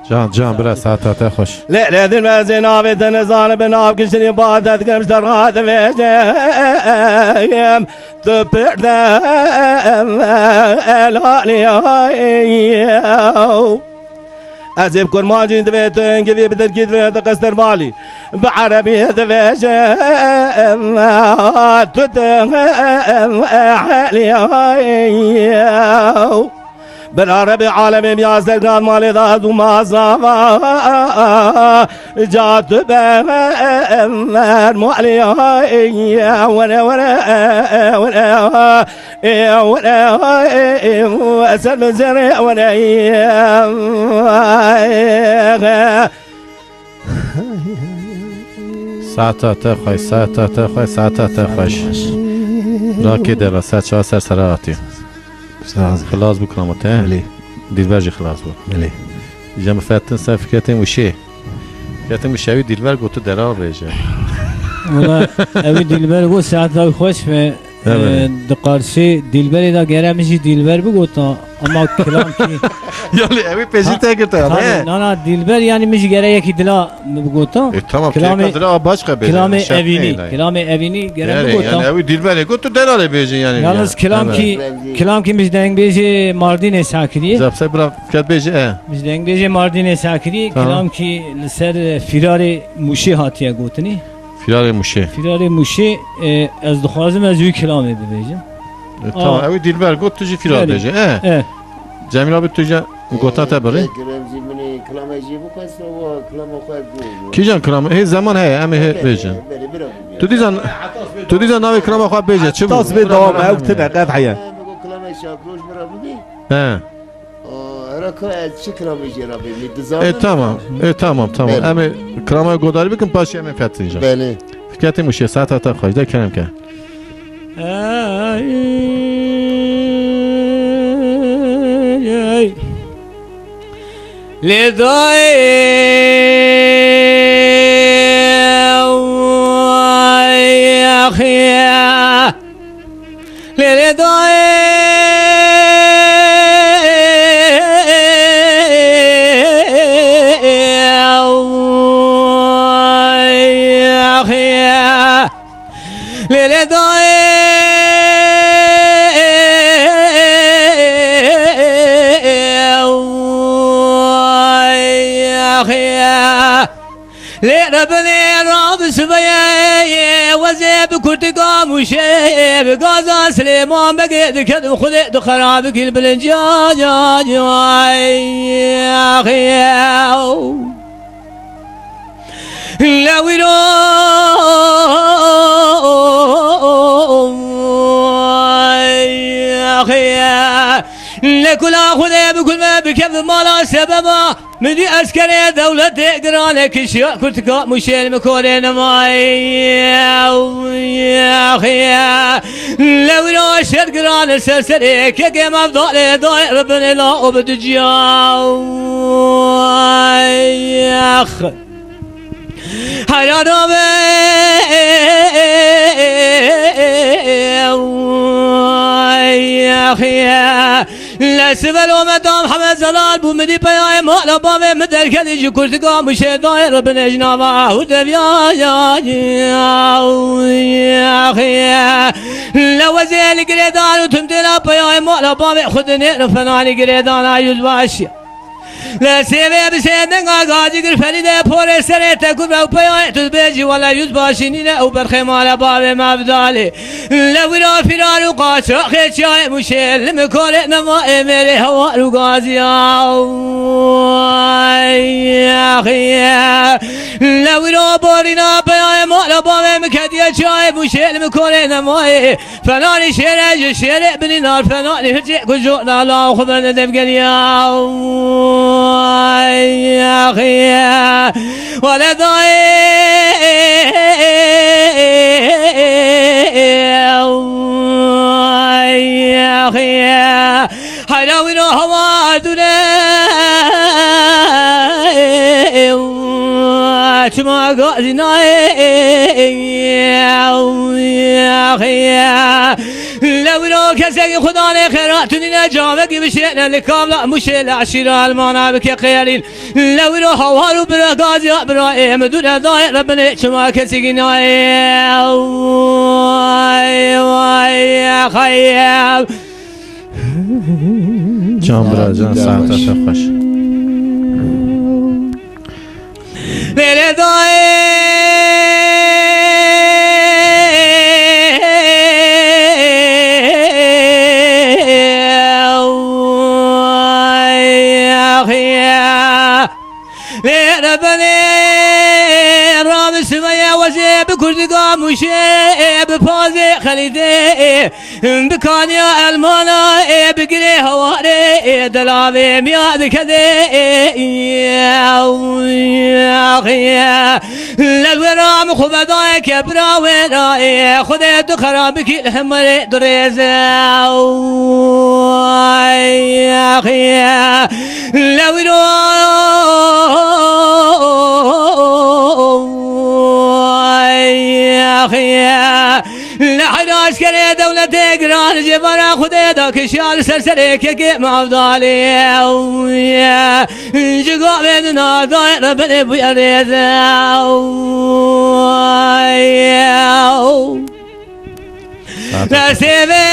Can, can, bira, saeta te xweş. Lê, lê, din ez ê navê te nizanim, bi nav kiştinî ba te dikim, ji te re divêjim, tu pir de elalî. Ez ê bi kurmancî divê tu hingivî, bi tirkî divê tu qestirbalî, bi erebî divêjim, tu tu helî. Bila Rebê alemê miyaser giran malê da ez û mazava. Ca tu be mermualê were were were were ser min zerê were. Saeta te xweş, saeta te xweş, saeta te xweş. Rakê de ra ser çawa ser sera hatî. Sağ ol. Xilas bû kilama te. Belê. Dilber jî xilas bû. Belê. Îja min fetin ser Fikretên Wişê. Fikretên Wişê, ewî Dilber got tu dera bêje. Wala, ewî Dilber got saeta xweş be. Evet. E, di qarşê Dilberê de gere min jî Dilber bigota, ama kilam kî Yani ewî pêjî te girta, Tabii, ne? Na, na, Dilber yani min jî gere yekî dila bigota. E, tamam, Kilamê, kêka dila başka bêje, kilamê şef evînî, değil. Kilamê evînî gere Yani, bigota. Yani ewî Dilberê got tu dela lê bêje yani. Yalnız Evet. kilam Evet. kî, kilam kî min ji dengbêjê Mardînê sakiriye. Zepse bira Fikret bêje, e. Min ji dengbêjê Mardînê sakiriye, Tamam. kilam kî li ser, e, firarê Mûşê hatiye gotinî. Firarê Mûşê. Firarê Mûşê, e, ez dixwazim ez wî kilamê bibêjim. E, tamam, Aa. Ew ê Dilber got, tu jî firar Belê. bêje. E. E. Cemîl abi, tu jî gota te birî. Ekrem jî min ê kilama jî bixwest, ew kilama xwe got. Kîjan kilam? Hê zeman heye, em ê hê Belê, bêjin. belê, bira bû. Tu dîsan, tu dîsan navê kilama xwe bêje, çi bû? Tas bê dawam, ew tine, qet heye. Em got kilama Şakroj bira bibî. He. Aa, Heraka ez çi kilamê jê re bê, min dizanim. E, tamam. E, tamam, tamam. Belê. Em ê kirama godarî bikin, paşê em ê fetinî jî. Belê. Fikretê Mûşê, saeta te xweş, de kerem ke. Ey, ey. Lê dayê, ey, ax, ya. Lê lê dayê, ax, ya. Lê lê dayê, ax, ya. Lê Rebinê rabisiveye, wezê bi kurtika Mûşê, bi gaza Silêman Begê diket û Xwedê dixera bikîl bilinciya, ya, ya, ya, ya. Lewîro, ya, ya. Lê kula Xwedê bikul me bikevin mala sebeba. Min dî eskerê dewletê girane kişiya kurtika Mûşê li mikorê nimayê. Lewra şer girane ser serê kekê mevdalê dayê ribinê la o bi diciya. Heyran abe. Lê sivelo me dam heme zelal bû, min dî peyayê mala bavê min derketî ji kurtika Mûşê dayê re binêj nava hûr deviya ya, ya, ya, ya. Lê wezê li girêdan û tim têna peyayê mala bavê xwe dinê re fenanî girêdana yüzbaşiya. Li sêvê bi sê dinga gazî gir Ferîde porê serê te kur ew peyayê tu dibêjî wele yüz başî nîne ew berxê mala bavê me Evdalê. Li wîra fîrar û qaçaxê çiyayê Mûşê li mikorê nema ê mêrê hewar û gaziya. Axiye. Li wîra borîna peyayê mala bavê min ketiye çiyayê Mûşê li mikorê nema ê. Fenanî şêre ji şêrê binî nar fenanî hirçê ku jor nala xwe berde devgeriya. Ay, axiye. Wele dayê. Ay, axiye. Heyra wî no hewa dûne. Çima gazî nayê. Lewiro kesekî xudanê xêra tunîne camekî bişêne li kavla muşê li eşîra elmana bike qeyelîn. Lewiro hawar û bira gaziya bira ê min dûne dayê rebinê çima kesekî nayê. Ay, ay, xeyem. Can bira can, saeta te xweş. Lêlê dayê. Lê rebenê rabismeye wezê bi kurdiga muşê bi pazê xelîdê. Bikaniya elmana ê bigirê hawarê ê delavê miya dikede ê. Lel we ram xwe vedayeke bira we ra ê xwedê tu xera bikî li hemerê dirêze. Lewiro. Li heyra eskerê dewletê giran cêvara Xwedê da kişiya li ser serê kekê mavdalê. Ji gavê din adayê rebelê bûye rêze. Saete Destê vê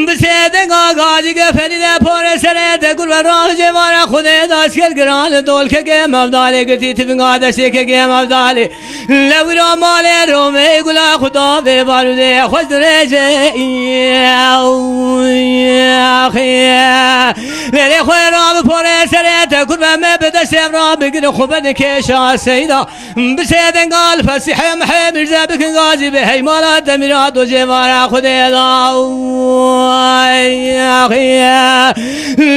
Bi sê denga gazî geferî de porê serê de gur ve rah cêvara Xwedê da esker giran li dolkeke mevdalê girtî tivinga destê kekê mevdalê. Lewira malê Romê gula Xuda vê barûdê xweş dirêje. Lêlê xwe ra bi porê serê te gur ve me bi destê ra bigire xwe be dikêşa seyda. Bi sê denga li Fesîhê Mihê Mîrze bikin gazî bi heymala demîra do cêvara Xwedê da.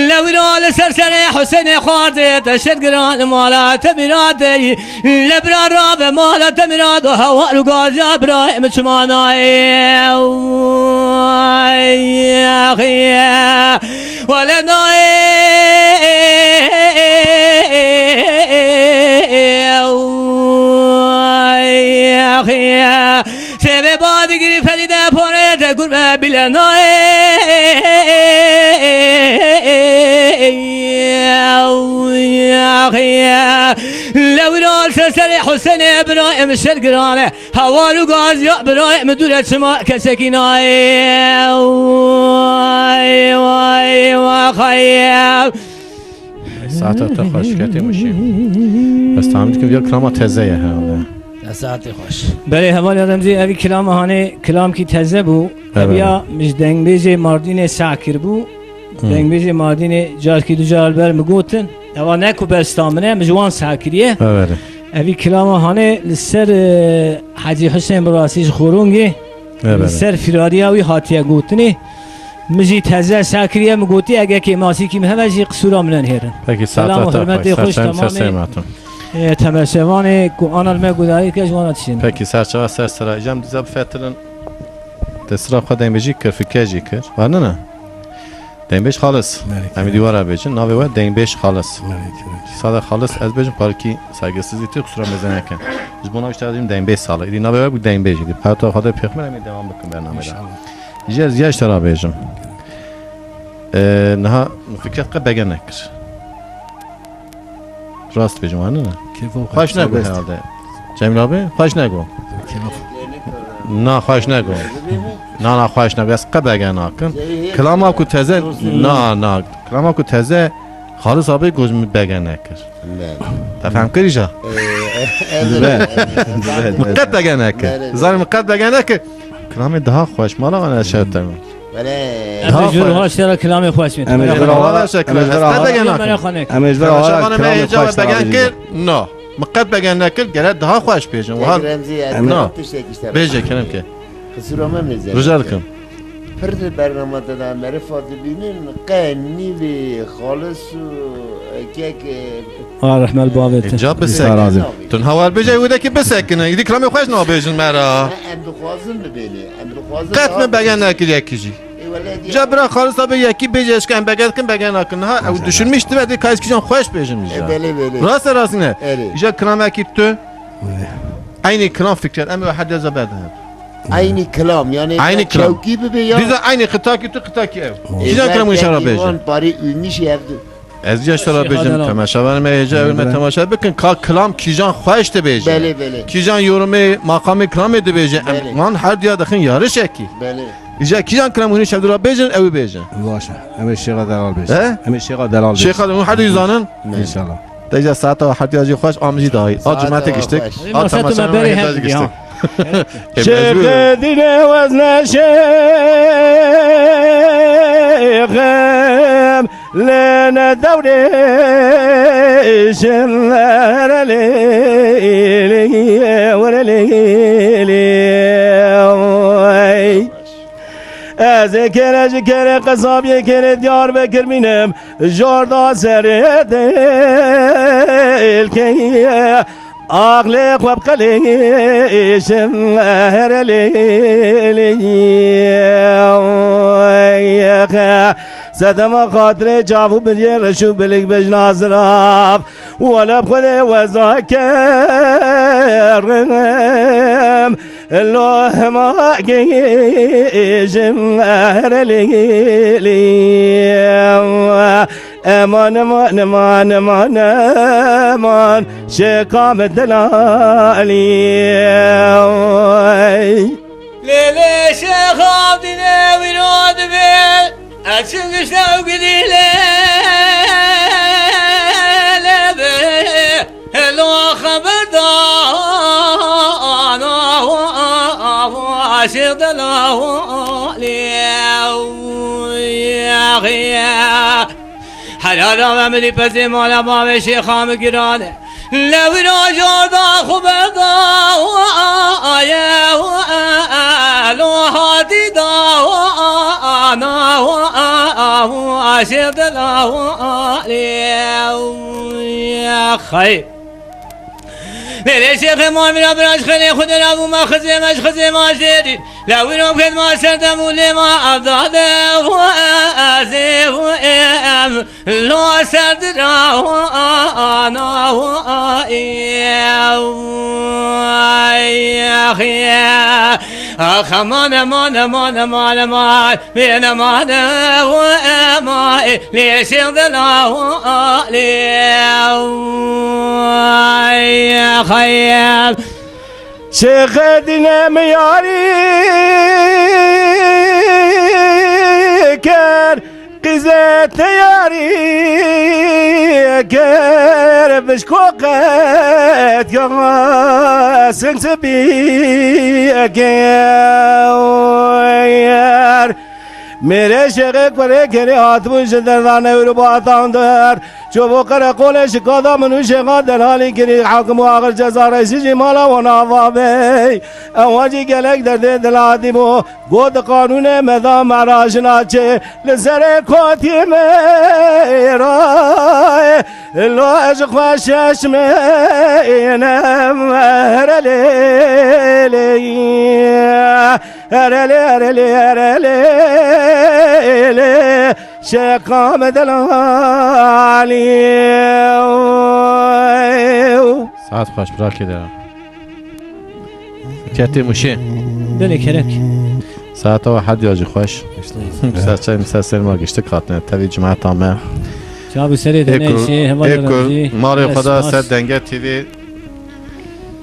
Lewira li ser serê Husênê xwardê te şer giran mala te mîra deyî. Li bira rabe mala te mîra do hewar û gaziya birayê min çima nayê. Wele nayê. Sêvê ba digirî Ferîde porê te gur be bîle nayê. Lewira li ser serê Husênê birayê min şer girane. Hawar û gaziya birayê min dûre çima kesekî nayê. Way, way, waxayê. Saeta te xweş, ketê mişî. Ez tahmin dikim vîya kilama teze ye herhalde. Te saetê xweş. Belê, hevalê Remzî, evî kilama hanê kilamkî teze bû. Evet. Eviya min ji dengbêjê Mardînê seh kiribû. Hı. Dengbêjê Mardînê carkî du car li ber min gotin. Eva ne ku bersta min e, min ji wan seh kiriye. Evet. Evî kilama hanê li ser, e, Hecî Husên bi rastî ji Xorongê, Evet. li ser firariya wî hatiye gotinê. Min jî teze seh kiriye, min gotî, ege kêmasîkî min hebe jî qisûra min nehêrin. Pekî, Selam saeta û te hurmetê xweş, xweş, ser çem, ser temamê, serê me hatin. e, temeşevanê ku ana li me guhdarî dike, ji wan re dişînim. Pekî, ser çava ser sera. Îca min dîsa bifetirin. Te sira xwe dengbêjî kir, fike jî kir. Var ne ne? Dengbêj Xalis. Belê, Em ê belê. dîwara bêjin. Navê we Dengbêj Xalis. Belê, belê. Sade Xalis ez bêjim, parkî saygısızlî tê, qisûra mêze nekin. Ji bo navê te dîm Dengbêj Sale. Îdî navê we bû Dengbêj. Îdî parta Xwedê pêxmir em ê devam bikin bernamê de. Înşallah. Ji ez ya ji te re bêjim. Ee, niha min fikret qe bege nekir. Rast bêjim, anî ne? Kêfa xwe Xweş nebû serbest. herhalde. Cemil abi, xweş nebû. Kêfa xwe. Na xweş ne go. Na, na xweş ne, ez qe bege nakin. Kilama ku teze, na, na. Kilama ku teze Xalis abi goz min bege nekir. Te fehm kir îja? Min qet bege nekir. Zanî min qet bege nekir. Kilamê daha xweş, mala wana şewte min. Em ê ji wir wiha şera kilamê xweş bîn. Em ê ji wir wiha, em ê ji wir wiha, em ê ji wir wiha kilamê xweş bîn. Bege nekir, no. Min qet bege nekir, gere daha xweş bêjin. Wiha, Remzî, ez no. Tiştekî ji te re. Bêje, kerem ke. Qisûra me mêze. Rica dikim. Pir di bernama te de merifa dibînin, qe nîvê Xalis û kek, e, Ah, rehmet bavê te. Ca bisekine. Razî. Tu niha wer bêje, wê de ki bisekine. Îdî kilamê xweş nabêjin me ra. Em dixwazin bibêne. Em dixwazin. Qet min bege nekir yekî jî. Ca bira Xalis abi yekî bêje, eşke em bege dikin, bege nakin. Ha, ew düşünmüş dibe, dê ka ez kîjan xweş bêjim îja. E, belê, belê. Rast e, rast ne? Erê. Îja kilamekî tu. Erê. Eynî kilam fikret, em ê her deza berdin. Eynî kilam, yani eynî kilam. Çewkî bibe ya. Dîza eynî qitakî tu, qitakî ew. E, kîjan kilam îşara bêje? Parî ûmîşî ev du. Ez ya şara bêjim, temaşevanê me hêja ew me temaşe bikin, ka kilam kîjan xweş dibêje. Belê, belê. Kîjan yorumê maqamê kilamê dibêje. Em wan her diya dixin yarişekî. Belê. Îja kîjan kilam hûn şevdira bêjin, ew bêjin. Baş e. Em ê Şêxa Delal bêjin. He? Em ê Şêxa Delal bêjin. Şêxa Delal, hûn her diya zanin? Înşallah. Te îja saeta we her diya jî xweş, am jî dahî. A cumetê giştik. A temaşevanê hêja jî giştik. Şêxê dîne wezne şêxim, lê ne dewrê şim, were lê, lê, were lê, lê, oy. Ez ê kere ji kere qesabiyê kere Diyarbekir bînim, jorda serê dilkê. Aqlê xwe bi qelêşim, here lê, lê, sedema xatirê çav û biriyê reş û bilik bijna zirav. Wele bi Xwedê weza kerim, lo hema gêjim, here lê, lê. Eman, eman, eman, eman, eman, şêxa me delalî. Lê, lê, şêxa dîne wî radibe, eçim gişte ew gidî lê, lê be, helo xeber dana, şêx delalî. Helal ave min dî pezê mala bavê şêxa min giran e. Lewî roja da xwe berdaye, lo hatî da ana, şêx dela lê. Xeyr. Lê lê şêxê ma mîra bira ji xêlê xwe de rabû ma xizê me ji xizê ma jêrî. La wî ro biked ma serdem û lê ma evdade û ez ê û em lo serdira û ana û ew. Ax, aman, aman, aman, aman, aman. Bêne mane û ema lê şêx de la lê. Ay, xeyr. Şêxê dîne min yarî ker, qîzê te yarî ker, bişko qet ya sinsi bî ker. Mêrê şêxê kurê kerê hatibûn ji derdan ewro batan der. Ço bo qereqolê şikada min û şêxa derhalî kirî hakim û axir ceza reşî jî mala wan ava bey. Ewan jî gelek derdê dil hatî bû. Got qanûnê me da me ra jina çê li serê kotî me ra. Lo ez xwe şeşmênem here lê lê. Herelê, herelê, herelê, lê, şeqa me delalî. Saet xweş, birakê de. Ketê Mûşê. Belê, kerem. Saeta we her diya jî xweş. Ser çay, ser serma giştik hatine tevî cimata me. Çav û serê de ne, şê, heval Remzî, malê xwe da ser Denge T V.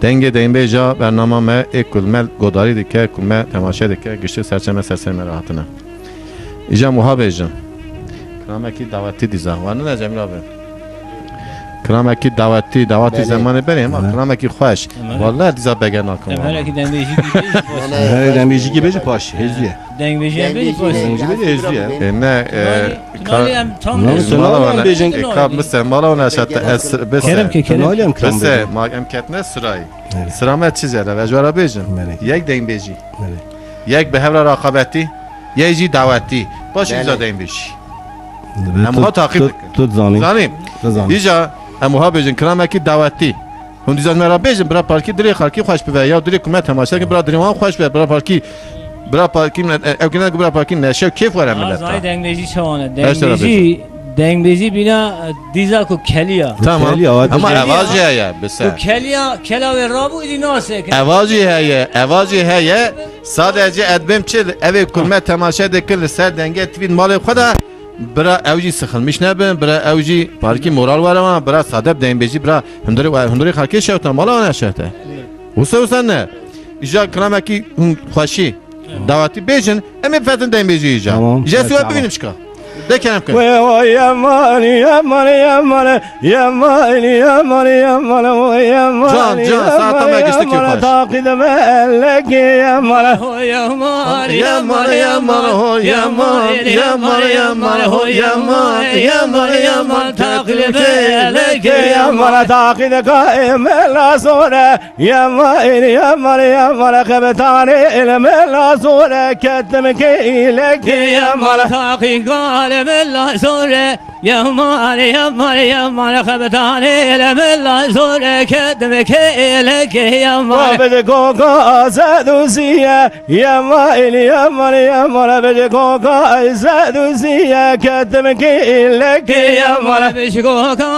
Dengê deynbêja bernama me ê ku li me godarî dike, ku me temaşe dike, giştî serçe me ser serê me re hatine. Îja em wiha bêjin. Kiramekî dawetî dîza. Wanine Cemîl abi. Kiramekî dawetî, dawetî Belê. Zemanê berê hema Hı. kiramekî xweş. Hı. Wallahî dîza bege nakim Em wana. Herekî dembêjîkî bêjî xweş. Herê dembêjîkî bêjî xweş, hêzî ye. Dengbêjî em bêjî xweş. Dembêjî bêjî hêzî ye. E, ne, e, Tunalî, ka-, tunalî em tam Tunalî, bêjî. Tunalî em Mala bêjin. E, ka bise, mala wana şete ez bise. Kerem ke, kerem. Tunalî em kam Bise, bêjin. Ma em ketine sirayî. Evet. Sira me çi zere, ez ji we re bêjim. Evet. Yek dengbêjî. Evet. Yek bi hev re raqabetî, yek jî dawetî. Baş Belê. Îza dengbêjî. Em wiha taqîb dikin. Tu, tu zanî. Zanî. Tu zanî. Îja em wiha bêjin, kiramekî dawetî. Hûn dîza me re bêjin, bira parkî dilê xelkî xweş bibe. Ya dilê ku me temaşe dikin, bira dilê wan xweş be. Bira parkî, bira parkî, e, ew kine ku bira parkî neşe û kêf were millet. Zay dengbêjî çawane. Beş lira Dengbêjî, bêjin. Dengbêjî bîna, e, dîza ku keliya. Tamam. Keliya, evet. Ama Keliya. Evaz jê heye, bise. Ku keliya, kela wê rabû, îdî nasek. Evaz jê heye, evaz jê heye. Sadece edbêm çi, evê ku me temaşe dikin li ser Dengê T V malê xwe de. Bira ew jî sixilmiş nebin, bira ew jî parkî moral were wan, bira sade bi dengbêjî, bira hundirê, hundirê xelkê şewte, mala wan şewte. Wisa wisa ne. Îja kiramekî hûn xweşî. Dawetî bêjin, em ê bifetin dengbêjî îja. Tamam. Îja siwa Tamam. bibînim çika. De kerem kin. Wê o yeman, yeman, yeman, yeman, yeman, yeman, o yeman, Can, can, yeman, saeta me giştik yeman, yok. Taqî de melekê yeman. Ho yeman, yeman, yeman, ho yeman, yeman, yeman, ho yeman, yeman, yeman, taqî de melekê yeman. Taqî de ka emela sore. Yeman, yeman, yeman, xebtanê ilme lazore, ketim ke ilek yeman. Taqî galime lazore, yeman, yeman, yeman, xebtanê ilme lazore, ketim ke ilek yeman. Bid koka zeduziye, yeman, yeman, yeman, bid koka zeduziye, ketim ke ilek yeman. Bid koka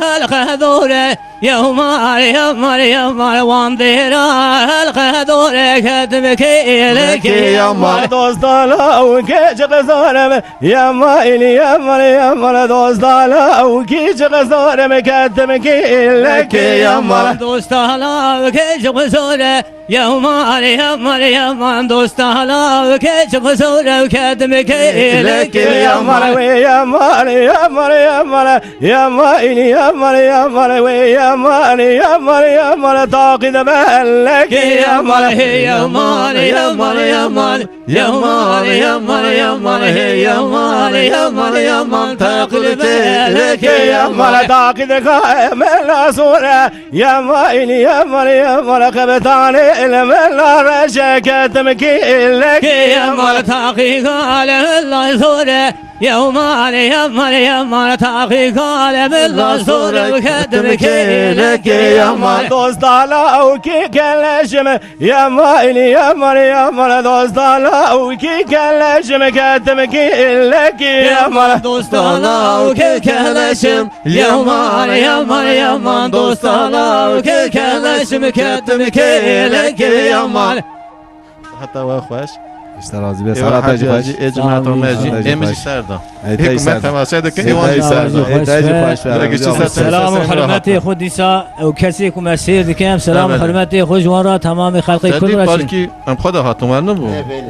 helqe dore, Yewmar, yewmar, yewmar, wan dêra helqe dore ketim kêlekê yewmar. Dostala û keçik zorim, yewmar, yewmar, yewmar, dostala û keçik zorim ketim kêlekê yewmar. Dostala û keçik zore, yewmar, yewmar, yewmar, dostala û keçik zore ketim kêlekê yewmar. Wê yewmar, yewmar, yewmar, Yeman, yeman, yeman, wê yeman, yeman, yeman, taqî de belekê yeman. Hey yeman, yeman, yeman, yeman, yeman, yeman, hey yeman, yeman, yeman, taqî de belekê yeman. Taqî de ka emela sore. Yeman, yeman, yeman, qebtanê ilmela reşe ketim kêlekê yeman. Taqî ka emela sore. Yewmar, yewmar, yewmar, taqî kalem la zor ew kedim kêlekê yewmar. Dostala ew kî keleşim, yewmar, yewmar, yewmar, dostala ew kî keleşim, kedim kêlekê yewmar. Dostala ew kî keleşim, yewmar, yewmar, yewmar, dostala ew kî keleşim, kedim kêlekê yewmar. Heta we xweş. Îşte razî be. Ê we Serhat Hacî Hacî, ê cemaeta me jî, ê min jî ser da. Ê ku me temaşe dikin, ê wan jî ser da. Ê te jî xweş be. Selam û hurmetê xwe dîsa ew kesê ku me seyr dikin, em selam û hurmetê xwe ji wan re temamê xelkê Kurd re çin. Parkî em xwe de hatin wan nibû.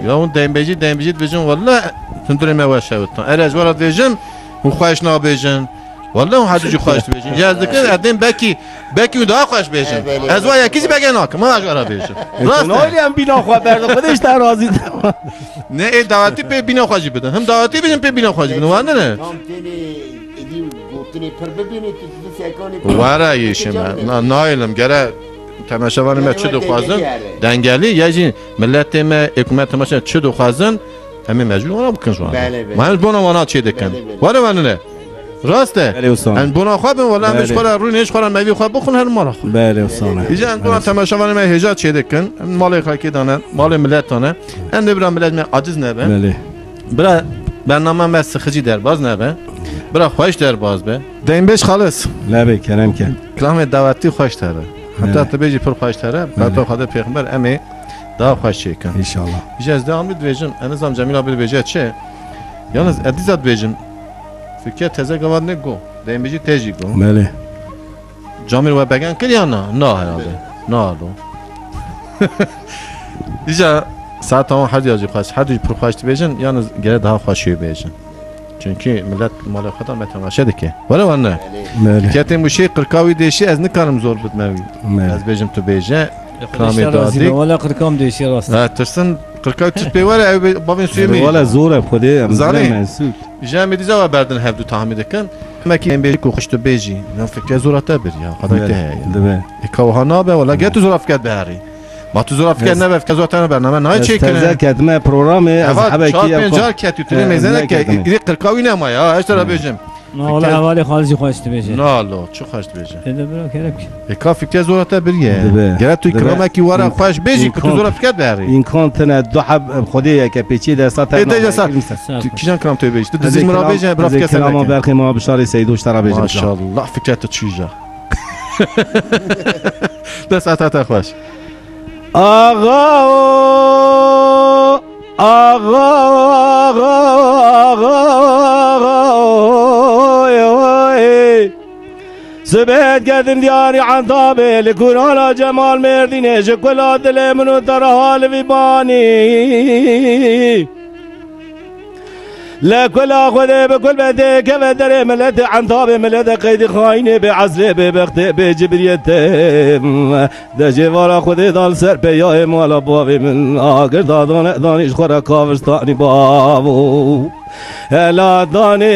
Ya hûn dembêjî, dembêjî dibêjin, wele hundirê me weş hewitan. Erê ez we re dibêjim, hûn xweş nabêjin. Wele hûn hedû jî xweş dibêjin. Ya ez dikim, ez dêm belkî, belkî hûn daha xweş bêjin. He, belê. Ez wa yekî jî bege nakim, ha ez ara bêjim. Rast e. Nalî em bîna xwe berdin, Xwedê ji te razî be. Ne ê dawetî pê bîna xwe jî bidin. Him dawetî bidin, pê bîna xwe jî bidin. Wan ne? Tam tênê êdî gotinê pir bibînî, tu dibî sekanê pir. Were yê şime. Na-, nayêlim, gere temaşevanê me çi dixwazin. Dengelî, ya jî milletê me, ê ku me temaşe çi dixwazin, em ê mecbûr wana bikin ji wan. Belê, belê. Wan ji bona wana çê dikin. Belê, belê. Were wan ne? Rast e? Belê, wisa. Em bona xwe bin, wela em ji xwe re rûnê, ji xwe re mevî xwe bixwin her mala xwe. Belê, wisa. Îca em bona temaşevanê me hêja çê dikin. Em malê xelkê dane, malê millet dane. Em dê bira millet me aciz nebe. Belê. Bira bername me sixicî derbaz nebe. Bira xweş derbaz be. Deynbêj xalis. Lebe kerem ke. Kilamê dawetî xweş tere. Heta tu bêjî pir xweş tere. Belê. Beto Xwedê pêxember em ê daha xweş çêkin. Înşallah. Ji ez dewam dibêjim, ez nizam Cemîl abi dibêje çi? Yalnız ez dîsa dibêjim. Tirkiye teze gava ne go. Deynbêjî tê jî go. Belê. Camîr we begen kir ya na? Na herhalde. Nalo. Dîca saeta wan her ya jî xweş, her du jî pir xweş dibêjin, yalnız gere daha xweş wê bêjin. Çünkü millet malê xwe da me temaşe dike. Were wan ne? Belê. Ketên bu şey qirka wî dêşî ez nikarim zor bidme wî. Belê. Ez bêjim tu bêje. Kiramê dadik. Wala qirkam dêşî rast. Ha, tirsin qirka wî tu pê were ew bê-, bavên suyu Belê, wala zor e, Xwedê em Zanî. Zane mensûk. Ji em ê dîza we berdin hevdu tahmî dikin. Mekî em bêjî ku xweş tu bêjî. Yan fikre zora te bir ya. Qadayê te heye. Dibe. E, ka wiha nabe, wala gel tu zora fikret biherî. Ma tu zora fikret nebe, fikre zora te ne bername. Nayê çêkirin. Teze ketime programê, ez hebekî çar pênc car ketî, tu nê mêzene ke, îdî qirka wî nema ya. Ez te re bêjim. Na, wala hevalê xwe jî xweş dibêje. Na, lo, çi xweş dibêje. Ê de bira kerem ki. E, ka fikre zora te biriye. Dibe. Gere tu kiramekî wara xweş bêjî ku tu zora fikret biherî. Îmkan tine du heb, Xwedê yeke pêçî de sa te. Ê, te sa. Tu kîjan kiram tu bêjî? Tu dizî min ra bêje, bira fikret. Kirama berxê ma bişarê Seydo ji te ra bêjim. Maşallah, fikret tu çûja. Dest ata te xweş. Axa o, axa, axa, axa, oy, oy. Sibet ketim diyarî Entabê, li kurana Cemal Mêrdînê, ji kula dilê min û te re halivî banî. Le kula Xwedê bi kul be tê keve derê miletê Entabê, miletê qeydî xayînê bê ezlê bê bextê bê cibriyetê. De jê vara Xwedê da li ser peyayê mala bavê min agir da dane danî ji xwe re kavirstanî bavo. Hela danê,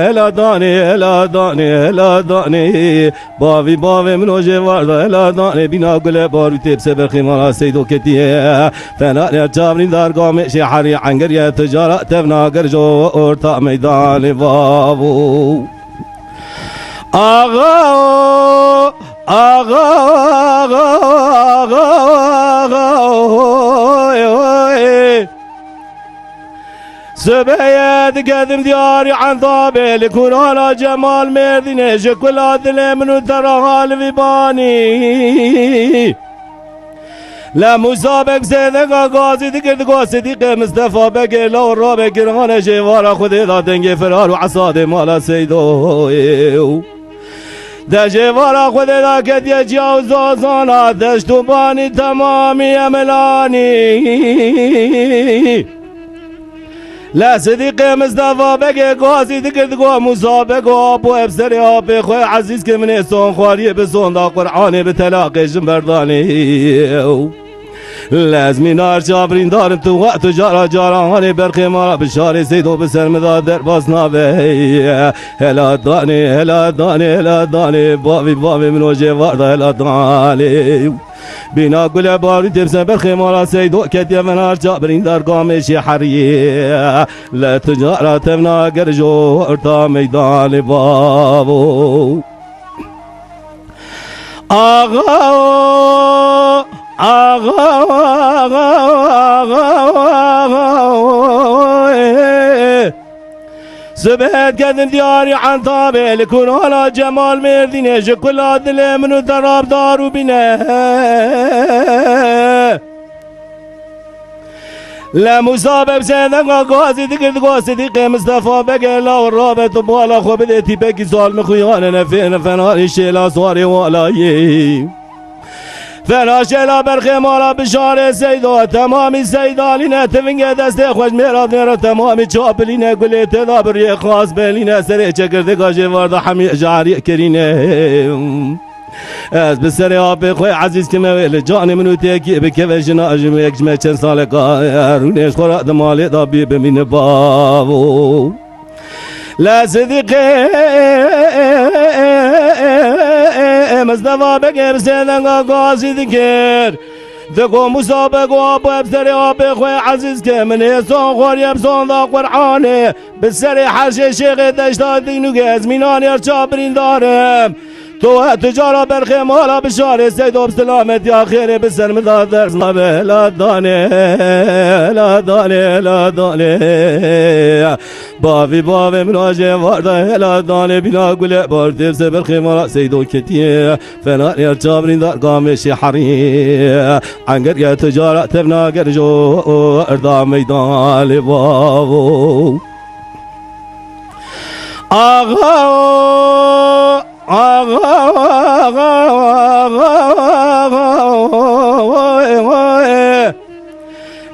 hela danê, hela danê, hela danê. Bavî bavê min o jê var da hela danê bîna gule barûtê bi seber xêmana Seydo ketiye. Fena ne çavrîn dar gamê şê herî engeriye tijara tevna ger jo orta meydanê vavo. Axa, axa, axa, axa, axa, oy, oy. Sibeye diketim diyarî Entabê, li kurana Cemal Mêrdînê, ji kula dilê min û te re halivî banî. Le Mûsa Beg sêdeka gazî dikir, digo Sidîqê Mistefa Begê law rabe kirane jê vara Xwedê da dengê firar û esadê mala Seydoyê. De jê vara Xwedê da ketiye ciya û zazana, deşt û banî temamî emelanî. Le Sidîqê Mistefa Begê gazî dikir, digo Mûsa Bego apo ev serê apê xwe ezîz ke min ê son xwariyê bi sonda Qur'anê bi telaqê jin berdanê. Le ez mînar çavirîndarim tu we tu cara cara hanê berxê mala bi şarê Seydo bi ser min da derbas nabe. Hela danê, hela danê, hela danê, bavî bavê min o jê var da hela danê. Bîna gule barî têpse berxê mala Seydo ketiye venar ça birîndar gamê şê heriyê. Le tu cara tevna ger ji orta meydanê bavo. Axa, axa, axa, axa, oy. Sibet kedin diyarî Entabê, li kurana Cemal Mêrdînê, ji kula dilê min û te rabdar û bîne. Le Mûsa Beg sêdeka gazî dikir, digo Sidîqê Mistefa Begê law rabe tu bala xwe bidê tîpekî zalmi xuyanê nefê, nefenarî şêla swarê walayê. Fena şela berxê mala bişarê Seydo, temamî Seydanîne, tivingê destê xwe ji mêra dinêre, temamî çapilîne, gulê tê da biriyê xas belîne, serê çekirdika jê var da hemî jariyê kirîne. Ez bi serê apê xwe ezîz kime wê li canê min û têkî bikeve jina ji min yek ji me çend saleka rûnê ji xwe re di malê da bî bimîne bavo. Le Sidîqê Mistefa Begê bi sê denga gazî dikir. Digo Musa Bego apo ev serê apê xwe ezîz ke min ê son xwariyê bi sonda Qur'anê. Bi serê herşê şêxê deşta Dînûgê ez mînan yer ça birîndarim. Tu we tu cara berxê mala bişarê Seydo bi silametiya xêrê bi ser min da ders nabe. Hela danê, hela danê, hela danê. Bavî bavê min a jê var da hela danê bîna gule bar têpse berxê mala Seydo ketiye. Fena yer ça birîndar gamê şê herî. Enger ya tu cara tevna ger jo erda meydanê bavo. Axa, axa, axa, axa,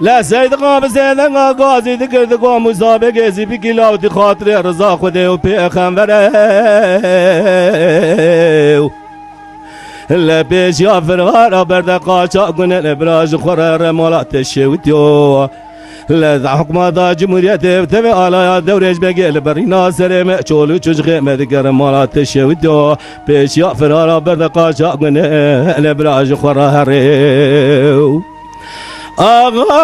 Lê Seydiqa bi zêdenga gazî dikir, digo Mûsa Begê zî bikî lawtî xatirê riza Xwedê û pêxemberê. Li pêşiya firara berde qaça gune li bira ji xwe re remala te şewitiyo. Li hikûmeta Cumhuriyetê tevê alaya Dewrêş Begê li berîna serê me çol û çocixê me dike remala te şewitiyo. Pêşiya firara berde qaça gune li bira ji xwe re herêw. Axa!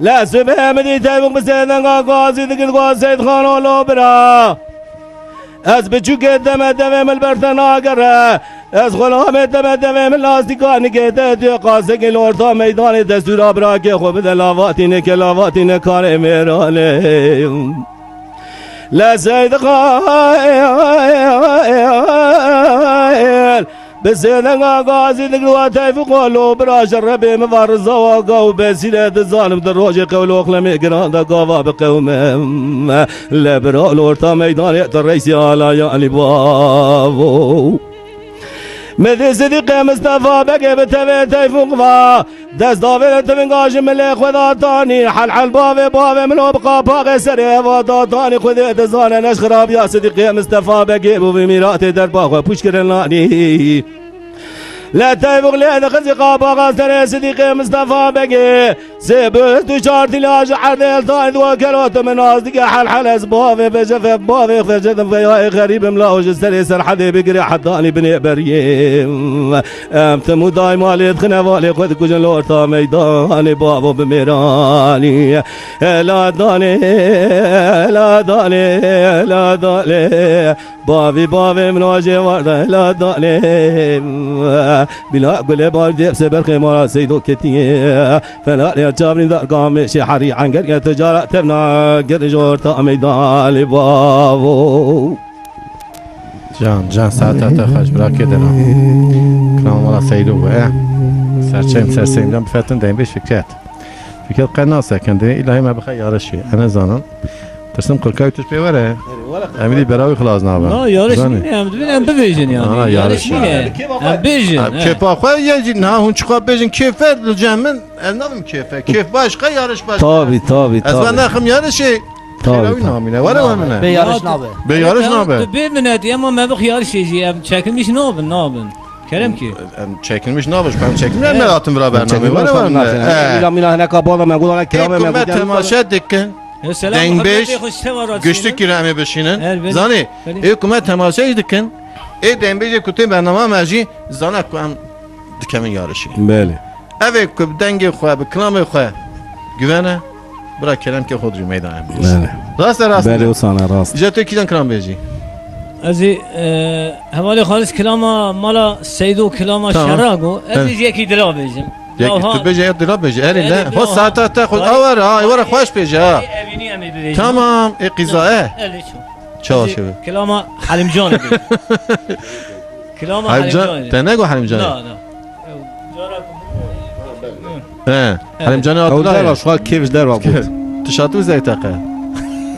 Lê sibê min dî tevûk bi sêdenga gazî dikir, go Seyid Xan olo bira. Ez biçûkê deme devê min li ber te nagere. Ez xulamê deme devê min lastîka nikê te diyo qasekê li orta meydanê destûra birakê xwe bide lavatî neke lavatî ne karê mêranê. Lê Seydiqa bi sêdenga gazî digir wa teyf û qol û bira ji rebê min va riza wa gav û besîre dizanim di rojê qewl û xlemê giran de gava bi qewme le bira li orta meydanê di reysî alaya Elî bavo. Min dî Sidîqê Mistefa Begê bi tevê teyf û qva Dest davêre tivinga ji milê xwe datanî, hel hel bavê bavê min o bi qapaxê serê eva datanî, Xwedê dizane neş xirabiya Sidîqê Mistefa Begê bû vî mîratê derba xwe pûç kirin lanî. Lê teyvûk lê dixizî qapaxa serê Sidîqê Mistefa Begê, sê bist û çar tîla ji erdê eltanî diwa kero tu min nas dike hel hel ez bavê vecef bavê vecef veyayê xerîbim la û ji serê serhedê bigire hetanî binê beriyê. Em tim û daîma lê dixine valê xwe dikujin li orta meydanê bavo bi mêranî. Hela danê, hela danê, hela danê. Bavî bavê min wajê warda hela danê. Bila gulê bar dê bi seber xêmara seydo ketiye. Felalê çavnî dar gamê şê herî enger ya ticara tevna gir ji orta meydanê bavo. Can, can, saeta te xweş, bira kê dena. Kilam mala Seydo bû, e. Serçeyim, serçeyim, can bifetin deyim, bê Fikret. Fikret qe nasekin de, îlahî me bixe yarişî, e, ne zanin. Tirsim qirkay tu pê were. Em dî berawî xilas nabe. Na, yarış Zanî. Nîne, em dibin, em bibêjin yani. Ana, yarış Yarış nîne. Em bêjin, Em he. Kêfa xwe ye jî, niha hûn çiqa bêjin, kêf e, li cem min, ez nabim kêf e. Kêf başka, yarış başka. Tabii, tabii, Ez ben tabii. naxim yarişê. Tabii, Xêrawî tabii. namîne. Were we mine. Bê yarış nabe. Bê yarış Ya, nabe. Tu bê minetî, ama me bix yarişê jî, em çekilmiş nabin, nabin. Kerem ki. Em çekilmiş nabe, em çekilmiş Evet. nabe. Em çekilmiş nabe. Em Em mila mila hene kabala me gudana kirame me gudana. Temaşe dikin. E, selam, Dengbêj, Muhammed Bey, hoş sevar güçlü açısından. Kirame bişînin. Her beni, Zanî, beni. Ê ku me temaşe dikin. Ê dengbêjê ku tê bernama me jî zana ku em dikevin yarişê. Belê. Ev ê ku bi dengê xwe, bi kilamê xwe güvene, bira kerem ke xwe dijî meydan em bêjin. Belê. Rast e, rast e. Belê, wisa ne, rast. Îja tu kîjan kilam bêjî? Ez ê, e, hevalê xalis kilama mala Seydo kilama Tamam. Şera go. Ez Tamam. ê yekî dila bêjim. Yek, Yaha tu bêje, yek dila bêje. Erê Erê, ne. Ho dila. Saeta te xwe Erê. Awar ha, wara xweş bêje ha. Erê, evînî em ê bibêjin. Tamam, ê qîza e. Erê ço. Çawa Ez ê şewe? Kilama Halimcan bêjim. Kilama Halimcan, Halimcan. Te ne go Halimcan? Na, na. He, Halimcan Ew Abdullah. Derva, şu an kêf ji derva got. Tu şatî û zeyteqe.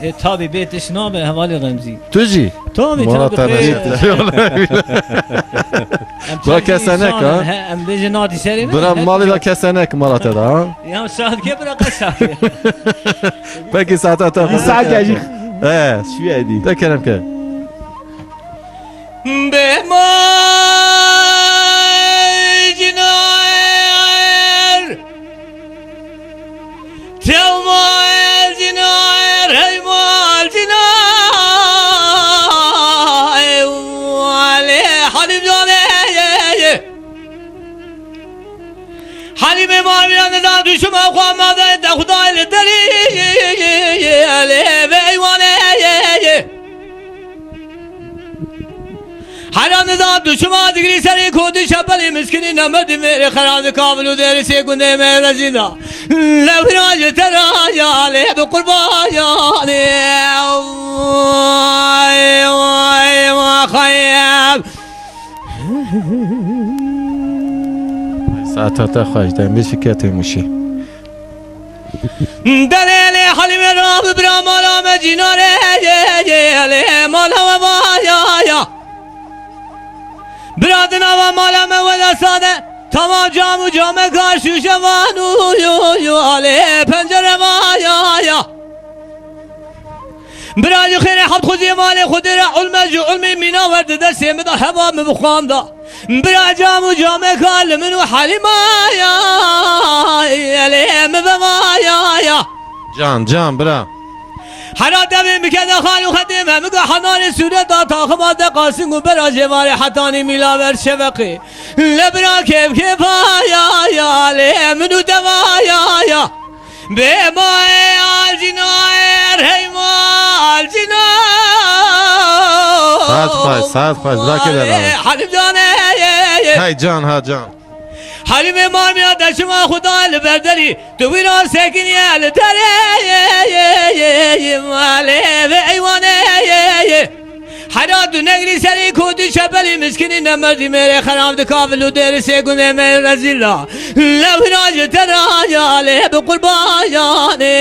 E, tabi bê tiş nabe hevalê Remzî. Tu jî? Tabi, Mala tabi, te xêr. Reşîd. Em Bira çendî kesenek, insan ha? in, he, em bêjin nadî serê me, Bira he, malê da kesenek mala te da, ha? Ya saat ke bira qesa. Peki saat ata. Saat gecik. He. Şu edî. Te kerem ke. Bê mal cînar, tew mal cînar, hey mal cînar, ey wale Halim canê. Halîmê mavîyan da duşuma xwe made de Xudayê li derî lê veywane. Heran da duşuma digirî serê kotî şepelî miskinî nemedî mêrê xerazî kavil û derî sê gundê me rezî da. Lewhîna ji te ra ya lê bi qurban ya lê. Vay, vay, vay, xayeb. Saeta te xweş, dembê şiketê mişî. Delê lê Halîmê ra bi bira mala me cînarê lê mala we vaya ya. Di nava mala me wela sade, tamam cam û cameka şûşe van û yo yo alê pencere va ya ya. Bira ji xêrê heft xweziyê malê Xwedê re ulme ji ulmê mîna wer di destê min de heva min bixwanda. Bira cam û cameka li min û Helîma ya elê min ve va ya ya. Can, can, bira. Hera devê min kede xal û xedê me, min ga henarê sûreta taxima de qasing û bera jêvarê hetanî mîla ver şeveqê. Le bira kêf kêfa ya ya lê min û deva ya ya. Bê mayê alcîna er heyma alcîna. Saet xweş, saet xweş, bira kê de Alê, Halim canê. Hey can, ha can. Halîmê marmiya deşima xuda li berderî, tu wî ra sekiniye li derê, malê ve eywanê. Hera tu negrî serî kotî çepelî miskinî nemerdî mêrê xerab dika vil û dêrisê gundê me rezîla. Lewhîna ji te ra ya lê bi qurbayanê.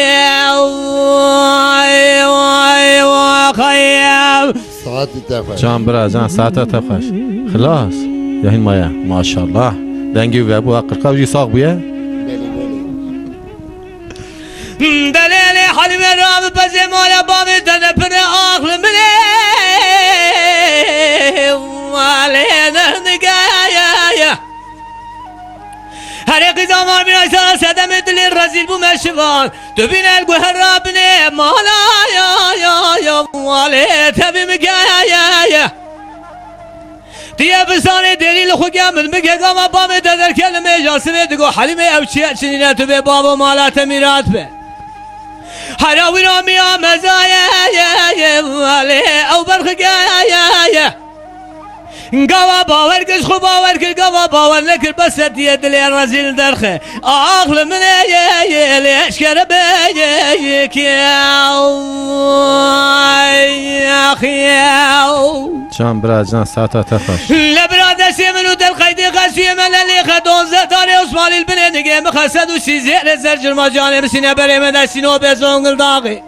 Vay, vay, vay, xeyem. Saetî te xweş. Can bira, can, saeta te xweş. Xilas. Ya hîn maye. Maşallah. Dengê wî vebû, ha qirka jî sax bûye. Belê, belê. Delê lê halî me ra bi bezê mala bavê te ne pire axli min ê. Walê ne nigaya ya. Herê qîza mar bîna îsana sedemê dilê rezîl bûme şivan. Tu bîne el guher ra binê mala ya, ya, ya, walê tevî min ke, ya, ya, ya. Tu yê bisanê dêrî li xwe ke min bike gava bavê te derke li mêja sivê digo Helîmê ew çi ye çi nîne tu bê bavo mala te mîrat be. Hera wî ra miya meza ye, ye, ye, walê ew berxike ye, ye, ye. Gava bawer kir, ji xwe bawer kir, gava bawer nekir, bes ser diye dilê rezîl derxe. Ax li min ê yê, yê, lê eşkere be yê, yê, kê, ay, ax, yê. Can bira, can, saeta te xweş. Le bira destê min û del qeydê xesûyê me le lê xe donze tarê Osmanî li binê nigê min xesed û sîzê rê ser cirma canê min sîne berê me destîno be Zongildaxê.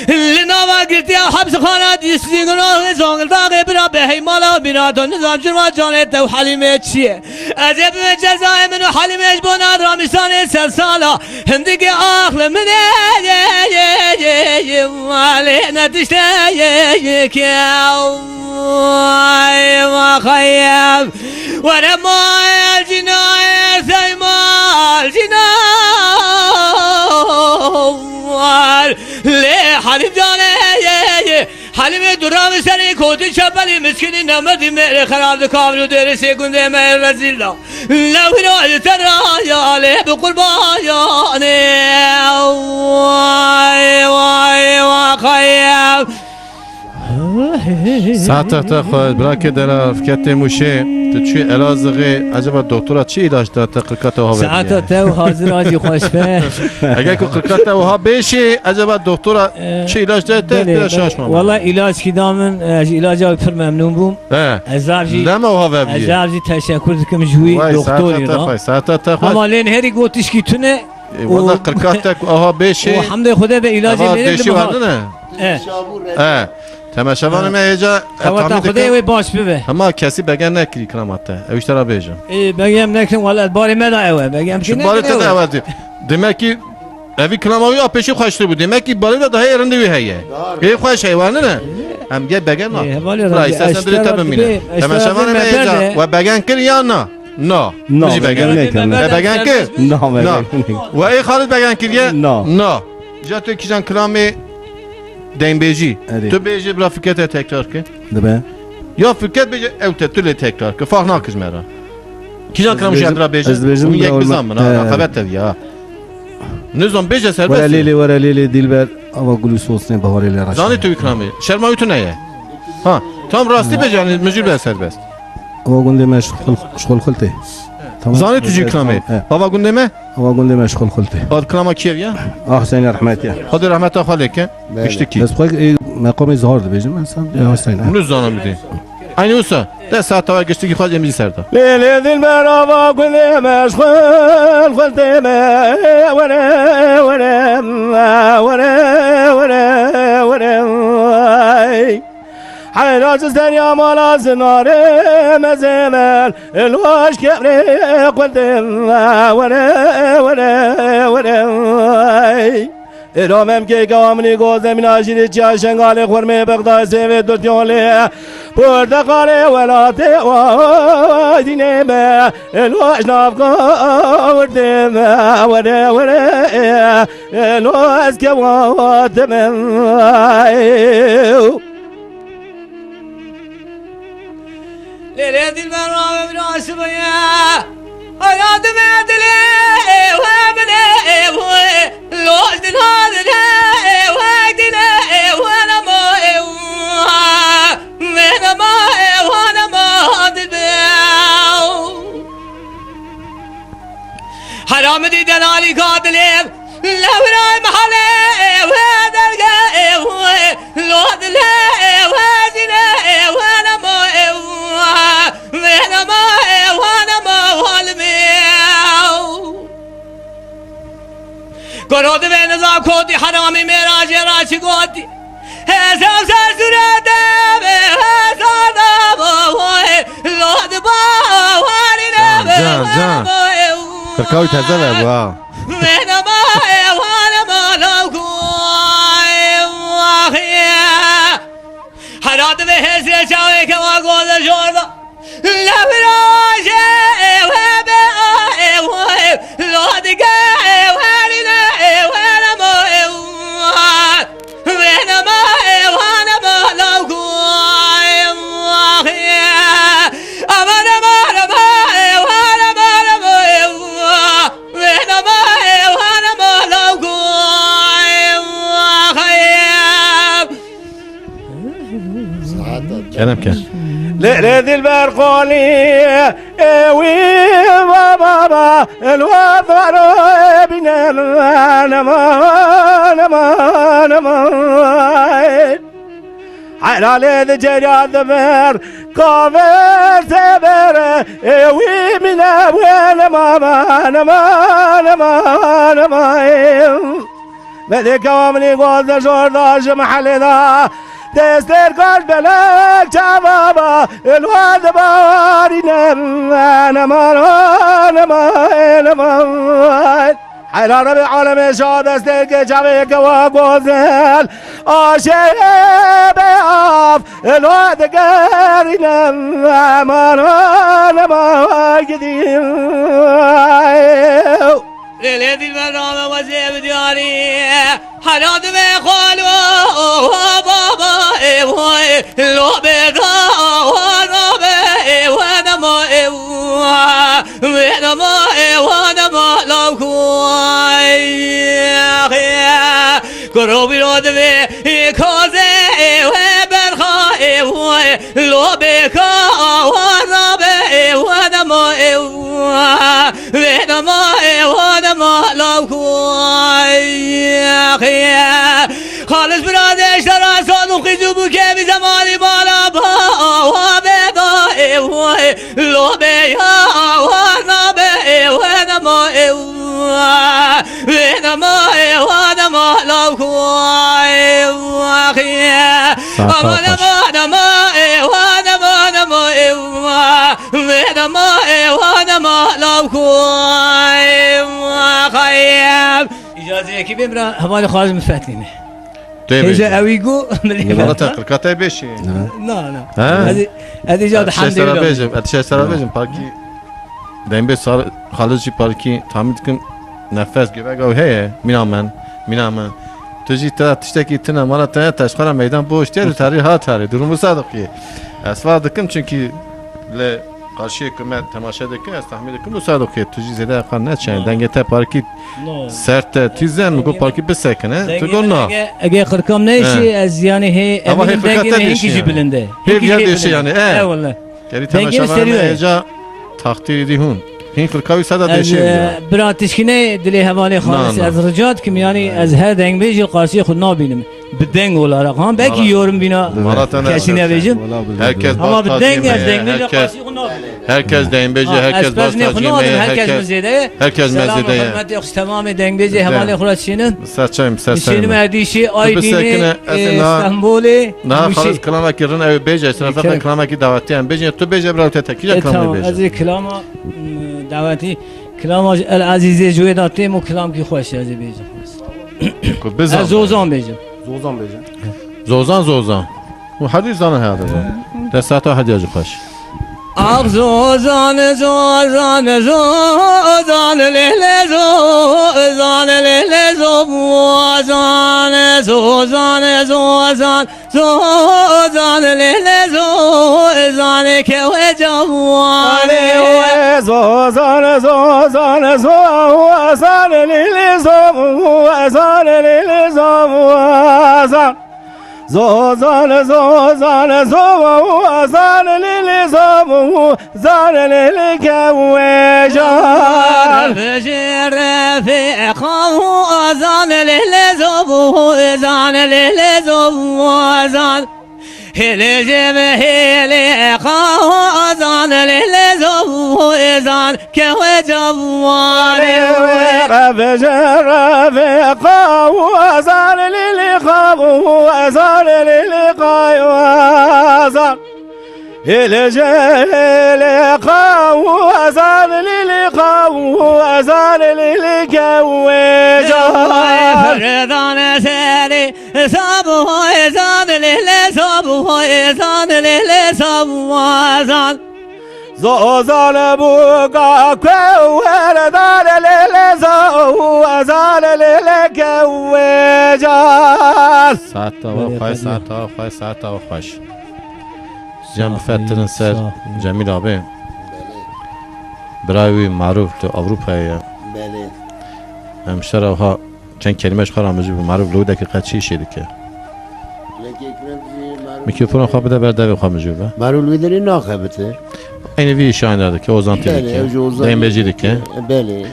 Li nava girtiya hepsixana dîsî gunohê Zongildaxê bira be heymala bîna to nizam cirma canê te û Helîmê çi ye? Ez ê bime cezayê min û Helîmê ji bona ramîsanê sersala. Hindikê axli min ê, yê, yê, yê, yê, malê ne tişte yê, yê, kew. Ay, ma xeyem. Were ma el cina, er sey ma el cina. Lê Helîm canê, yê, yê. Helîmê dura min serê kotî çepelî miskinî nemedî mêrê xerab di kavir û dêrê sê gundê me yê rezîl da. Lewhîna ji te ra ya lê bi qurbayanê. Vay, vay, vay, xeyem. Saeta te xweş, birakê dela fiketê Mûşê, tu çûyî Elazığê, ecaba doktora çi îlaç da te qirka te wiha vediye? Saeta te û hazir a jî xweş be. Eger ku qirka te wiha bêşê, ecaba doktora çi îlaç da te, belê, pira belê. Şaş mama. Wala îlaç kî da min, e, ji îlaca wî pir memnûn bûm. He. Ez zaf jî, dema wiha vebiyê. Ez zaf jî teşekur dikim ji wî doktorî ra. Vay, saeta te xweş, saeta te xweş. Ama lê nihêrî got tişkî tune. E, wada qirka te ku aha bêşê. Û hemdê Xwedê be îlacê eva mêrê dêşî dibe ha. Werdine? E. E. Temeşevanê me hêca. Qeweta Xwedê wê baş bibe. Hema kesî bege nekirî kirama te. Ew işte ra bêjim. E, begem nekin, wala barê me da ew e. Begem ki, şu barê te da ew e. Demek ki evî kirama wî a pêşî xweştir bû. Demek ki barê de daha êrindî wî heye. Ê xweş heywanine. Em gel bege na. E, hevalê ra, sen dilê te bimîne. Temeşevanê me hêca. We begen kir ya na? Na. Na, bijî begen. Begen nekin. E, begen kir? Na, begen nekin. We ê Xalid begen kiriye? Na. Na. Ca tu kîjan kilamê dengbêjî. Erê. Tu bêjî bira Fikret e tekrar ke. Dibe. Ya Fikret bêje ew te tu lê tekrar ke. Farq nakir ji me re. Kîjan kilam ji bira bêje? Ez dibêjim, hûn yek bizan min, ha, raqabet tev ya. Nizam bêje serbest. Were lêlê, were lêlê dilber, ava gul û sosnê baharê lê raşt. Zanî tu wî kilamê. Şerma wî tu neye. Ha, tam rastî bêje, yani mijî be serbest. Ava gundê me şixul, şixul xultê. Tamam. Zanî tu jî kilamê. He. Ava gundê me? Ava gundê me şixul xultê. Ad kilama kî ev ya? Ah, Hüseyin rahmet ya. Xwedê rahmeta xwe lê ke. Belê. Piştî kî? Ez xwe, e, meqamê zahar dibêjim, ez sen, e, Hüseyin, e. Nû zana bidê. Aynî wisa. De saeta we giştikî xwe em jî ser da. Lê, lê, dilber ava gundê me, şixul xultê me. Were, were, were, were, were, were. Eyra ji serya mala zinarê mezêvel, li waş kevrê xwendê were, were, were. Êra memkê kewa minî go zemîna jîrî çiya şengalê xurmê bexdayê sêvê dutyon lê porteqalê welatê wa dînê me, li waş navka werdê me, were, were. Elo ez kewa te me. Lê lê dilber rabe bin aşibiye. Hayatime dilê we bile we. Loş dila dilê we dilê we nama ew. Ve nama ew nama dilber. Heramidî delalî ka dilê. Lewra mehalê we derge we, lo dilê we zîne we nama ew, we nama ew, we nama halime. Goro dibe niza kotî heramî mêracê ra çi gotî. Hesab ser surete be hesada bo we, lo diba warine Can, be can, can. Nama ew. Qirka wî teze ve bu ha. Wênama êwana mala ku, axiye. Hera divê hêzrê çawê kewa goze jorda. Lewraje ewe be a ewe. Lodige ewe rine ewe nama ewe. Wênama êwana mala ku, axiye. Aman, aman, aman, êwana mala ku, axiye. Kerem ke. Lê, lê dilber qolî, ê wî ba, ba, ba, el wa daro bîne, aman, aman, aman. Helalê di ceriya di ber, kaver seber, ê wî mîne wê nema, nema, nema, nema. Melê kewa minî goz de jor da ji mehelê da, destêr kar belek çava ba, êlwa di bawarî nema, nema, nema, nema. Heyran be alemê şa destê ke çavê ke wa gozel. Aşê be av, lo digerîne, aman, aman, gidî. Lê, lê, dilber name wezê bi diyarî. Hera divê xalo, baba, ê, vay, lo bê da, wa nabe, ê, wa nama, ê, wa. Wê nama ê wa nama law ku, kuro bîro divê, ê kaze, ê wê berxa, ê wê lobê ka, wa nabe, ê wa nama, ê wa, wê nama ê wa nama law ku. Xalis bira de eştera sadu xizu bu ke bi zemani bala ba, wa be da, ê wê. Lo be ya, wa na be, e, wa na ma, e, wa. Ve na ma, e, wa na ma, la, ku, e, wa, ke. Sağ ol, Ama na ma, na ma, e, wa na ma, na ma, e, wa. Ve na ma, e, wa na ma, la, ku, e, wa, ke. İcazı ekibim ra, havale xwazim fetlîne. Tu yê Hêja bêjî. Ewî got, min ê Wala te qirka te bêşî. Na, na. Ha? Ez, ez îca Ed dihemdê şeştera bêjim, ed şeştera bêjim, parkî Dembê sar, Xalid jî parkî tahmin dikim nefes göbek ew heye, mîna min, mîna min. Tu jî te tiştekî tune, mala te teşxera meydan boş diye, tu tarî ha tarî, durumu sadiqî. Ez fa dikim çünkü li Qarşiyê ku me temaşe dikin, ez tahmin dikim wisa dixê, tu jî zêde eqal neçe. No. Dengê te parkî No. sert e, tu zen, min got Dengê parkî bisekine, tu Dengê got min na. Ege, ege qirkam neyşî, He. ez yani hê, Ama eminim hê qirka dengê te min hinkî dêşî jî yani. bilinde. Hê Hinkî jî viyar dêşî bilinde. yani, e. Eyvallah. Gelî Dengê temaşevanê serî me ye. êca taxtî dî hûn. Hîn qirka wisa da Ez, dêşî e, ya. bira tişkine dilê hevalê xalis Na, na. ez rica dikim yani Na. ez her dengbêjî qarşiyê xwe nabînim. Bi deng olarak, ha, belkî Mara-, yorum bîna Mara te ne kesî ser nebêjim. Herkes Ama baş bi deng tazî ez me, dengbêj herkes, qasî xwe nabînim. Herkes dengbêjê, Ha, herkes ez baş pezinê xwe tazî me, nadim, herkes herkes, mizêde ye. Herkes Selam mizêde ye. Hurmetê xwe temamê dengbêjê De. hevalê xwe re çînin. Ser çayım, ser Çînim çayım. Erdîşê, Tu Aydînê, bisekine, ez e, na, Stenbolê, na Mûşê. xalis kilamekî rin ew bêje, sirf Kek. kilamekî dawetî em bêje, tu bêje bira te tekîja E, kilamê tamam, bêje. ez ê kilama, m, dawetî, kilama ji El Ezîzê ji wê de têm û kilamkî xweş e, ez ê bêjim. Ku Ez bizan. Zozan bêjim. Zozan bêje. Zozan, Zozan. Û herdî zanin heye de zan. Destata hediya jî xweş. Ax Zozan, Zozan, Zozan, lê lê Zozan, lê lê Zozan, Zozan, Zozan, Zozan, lê lê Zozan, kewe cawanê. Zozan, Zozan, Zozan, lê lê Zozan, lê lê Zozan. Zozan, Zozan, Zozan, lê lê Zozan, lê lê kewecan. Vejê refê xawazan, lê lê Zozan, lê lê Zozan. Hêlê jê ve hêlê xawazan, lê lê Zozan. Kewe cawanê we. Revêje revê qawazan, lîlî qawazan, lîlî qawazan. Hêlê je hêlê qawazan, lîlî qawazan, lîlî kewe can. Ferdan serê sabuhê zan, lîlê sabuhê zan, lîlê sabuhê zan. Zozan bûka ku werdane lê lê zozan lê lê kewecan. Saeta we xweş, saeta we xweş, saeta we xweş. Cem bifetirin ser Cemîl abi. Birayê wî Marûf li Ewropayê ye. Belê. Em şera wiha Çend kelîme ji xwe re mijûl be. Marûf li wî deqîqe çi îşê dike? Mikrofona xwe bide ber devê xwe mijûl be. Marûf li wî derê naxebite. Eynî vî îşanî de dike, ozantî Belê, dike, ew jî ozantî dembêjî dike. Belê.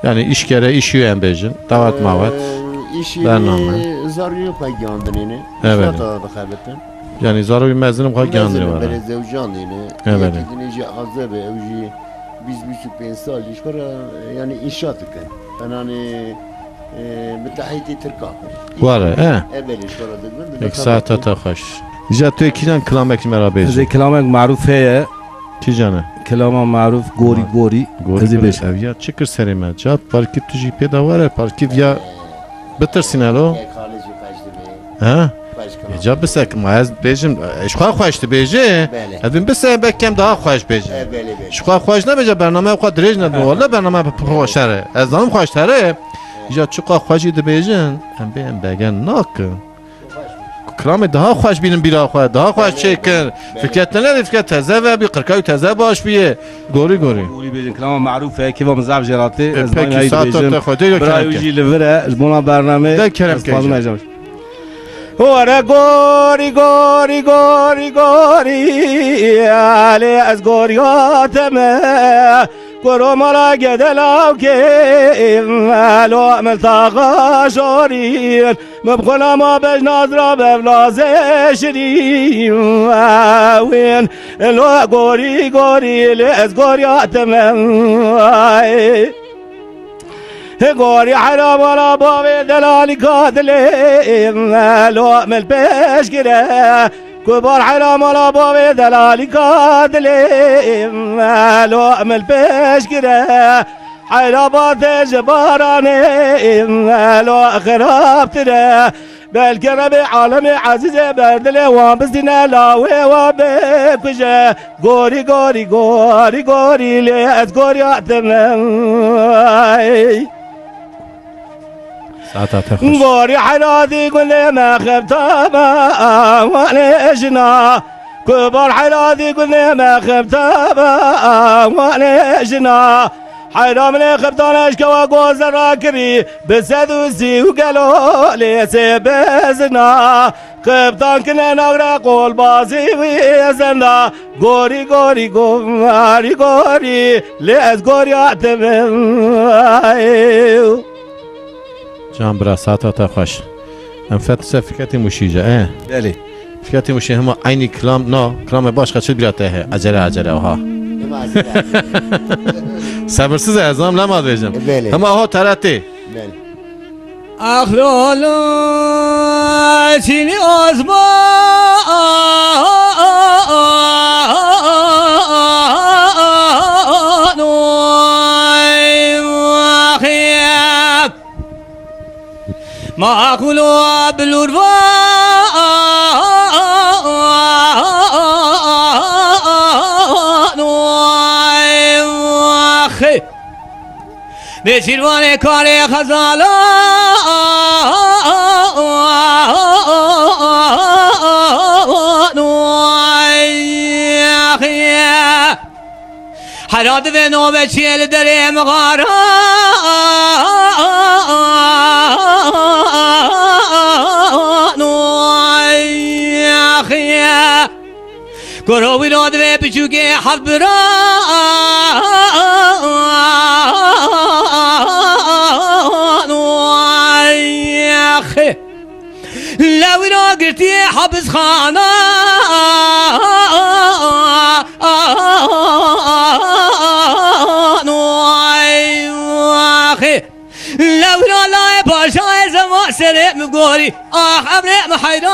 Yani îşkere, îşî em bêjin. Dawet mawet. Ee, îşî Bername. Zarûyê xwe giyandinê ne. Evet. Îşata dixebitin. Yani zarûyê mezin xwe giyandinê Mezin were. Belê zewcandî ne. Evet. Yekî dinê jî azebe, ew jî bîst, bîst û pênc sal jî ji xwe re, yani îşat dike. Penanê E, mitehîtî Tirka. Were, e? E, belê, ji xwe re dibin, dibin Êk saeta xebitî. Te xweş. Îja tu yê kîjan kilamek ji me re bêjî? Ez ê kilamek Marûf heye. Kîjan e? Kilama Marûf, Gorî, Gorî. Gorî, Ez ê Gorî. bêjim. Ev ya çi kir serê me? Ca parkî tu jî pê de were, parkî viya bitirsîne lo. Êk xalê jî xweş dibê. He? Xweş kilam. Êca bisek ma ez bêjim, e, ji xwe xweş dibêje. Belê. Ez bin bisek belkem daha xweş bêje. E, belê, belê. Ji xwe xweş nebêje, bername xwe dirêj nedin. Walla bername bi xwe şer e. Ez zanim xweş tere. Îja çiqa xweş jî dibêjin, em bê em begen nakin. Kilamê daha xweş bînin bîra xwe, daha xweş Belê, çêkin. belê, belê. Fikret ne, fikret teze ve bî, qirkay teze baş bîye. Gorî, gorî. Gorî bêjin, kilama Marûf e, kêfa min zaf jê re tê. E, Ez pekî, dayê saeta dibêjim. te xwe tê, Birayê wî jî li vir e, ji bona bernamê. De kerem Ez kêje. fazla jam. Were gorî, gorî, gorî, gorî, lê ez goriya te me. Koro mala gedela û kêm, lo min taxa şorîn. Min bi xwe nama bejna zira bevlazê şirîn. Wên lo gorî, gorî, lê ez goriya te me. Gorî hera bala bavê delalî ka dilê, lo mil pêş gire. Ku bar hera mala bavê delalî ka dilê, lo mil pêş gire. Hera ba te ji baranê, lo xirabtir e. Belkî Rebê alemê ezîzê ber dilê wan bizdîne lawê wan bikuje. Gorî, gorî, gorî, gorî, lê ez goriya te me. Saeta te xweş. Gorî heladî gundê me xebta me, wanê jina. Ku bar heladî gundê me xebta me, wanê jina. Heyra min ê xebtan eşkewa goze rakirî, bi sed û sî û gelo lê sê bezina. Qibtan kine nagre qolbazî wî zenda. Gorî, gorî, gorî, gorî, lê ez goriya te me. Can bira, saeta te xweş. Em fet se Fikretê Mûşî ce, e? Belê. Fikretê Mûşî hema eynî kilam, na, kilamê başqa çi bira te he? Ecele, ecele, ha. Hema ecele, ecele. Sebirsiz e, ez nam lema dibêjim. Belê. Hema aha T R T. Belê. Ax lolo, çîlî osman, oy, axê. Maqulo bilûrvan, oy, axê. Nêçîrvanê karê xezalan, oy, axê. Hera divê navê çiyê li derê mixaran, oy, axê. Koro wî ra divê piçûkê heft biran, oy, axê. Lewra girtiye hapizxana, oy, axê. Lewra layê paşayê zema serê min gorî. Ax emrê min heyran,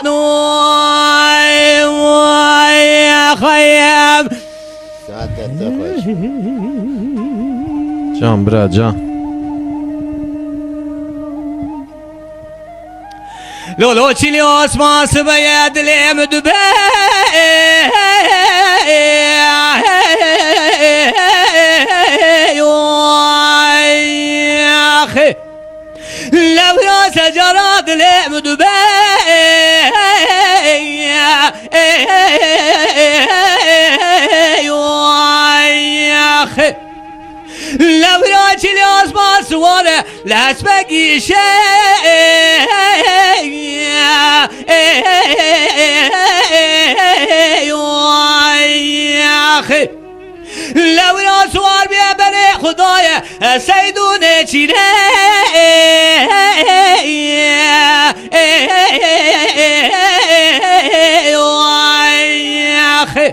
oy, oy, axê. Saete te xweş. Can bira, can. Lolo çîlî osman sibeye dilê min dube. Oy, axê. Lewra secara dilê min dube. Oy, axê. Lewra çîlî osman siwar e, li hespekî şe. Oy, axê. Lewra siwar bîye berê Xwedayê, seyd û nêçîre. Oy, axê.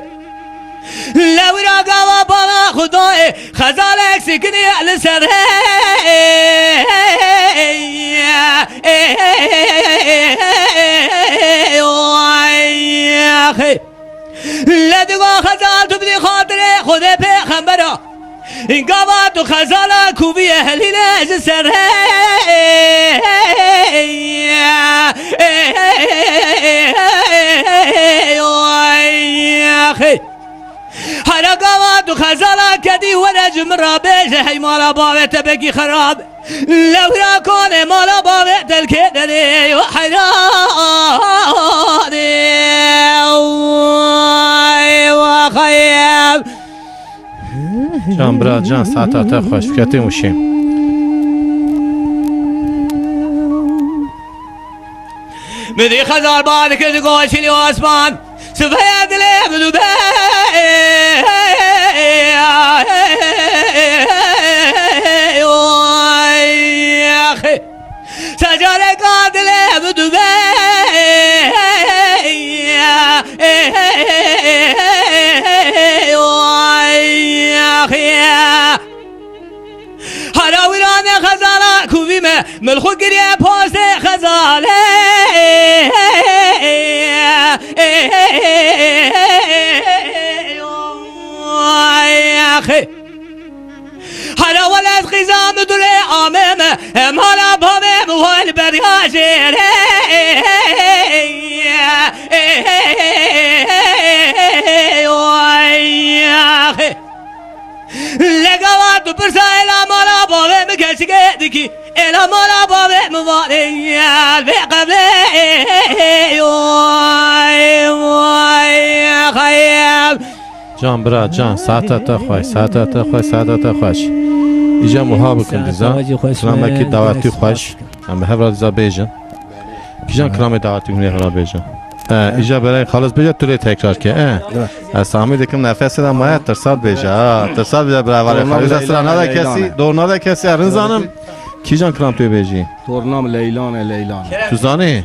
Lewra gava bala Xwedayê, xezalek sikiniye li ser he. Oy, axê. Le digo xezal tu bidî xatirê Xwedê pêxembera. Gava tu xezala kûviye helîne ji ser he. Oy, axê. Hera gava tu xezala kedî were ji min re bêje, hey mala bavê te bekî xerab. Lewra konê mala bavê te li kê derê yo heyranê. Oy, axê. Can bira, can, saeta te xweş, Fikretê Mûşê. Min dî xezal bar dikir, digot çîlî osman, sibeye dilê min dû be. Oy, axê. Secareka dilê min dû be. Oy, axê. Hera wîranê xezala kûvî me, min xwe kiriye postê xezalê. Oy, axê. Hera weled qîza min dulê amê me, mala bavê min wel beriya jêrê. Oy, axê. Legava tu pirsa êla mala bavê min keçikê dikî. Êla mala bavê min varê vê qevlê. Oy, oy, xeyem. Can bira, can, saeta te xweş, saeta te xweş, saeta te xweş. Îca muha bikin dîza. Saeta xweş, kilamekî dawetî xweş. Em bi hev re dîza bêjin. Kîjan kilamê dawetî hûn ê hira bêjin? E, îja berê xalis bêje, tu lê tekrar ke, e? Evet. Ez tahmîn dikim nefesê de maye, tirsat bêje, ha, tirsat bêje, bira, vale, Doğru, xalis güzel, sira nade güzel, kesî, güzel. Doğru nade kesî, erin zanim. Kîjan kilam tu yê bêjî? Tornam Leylan e, Leylan. Tu zanî?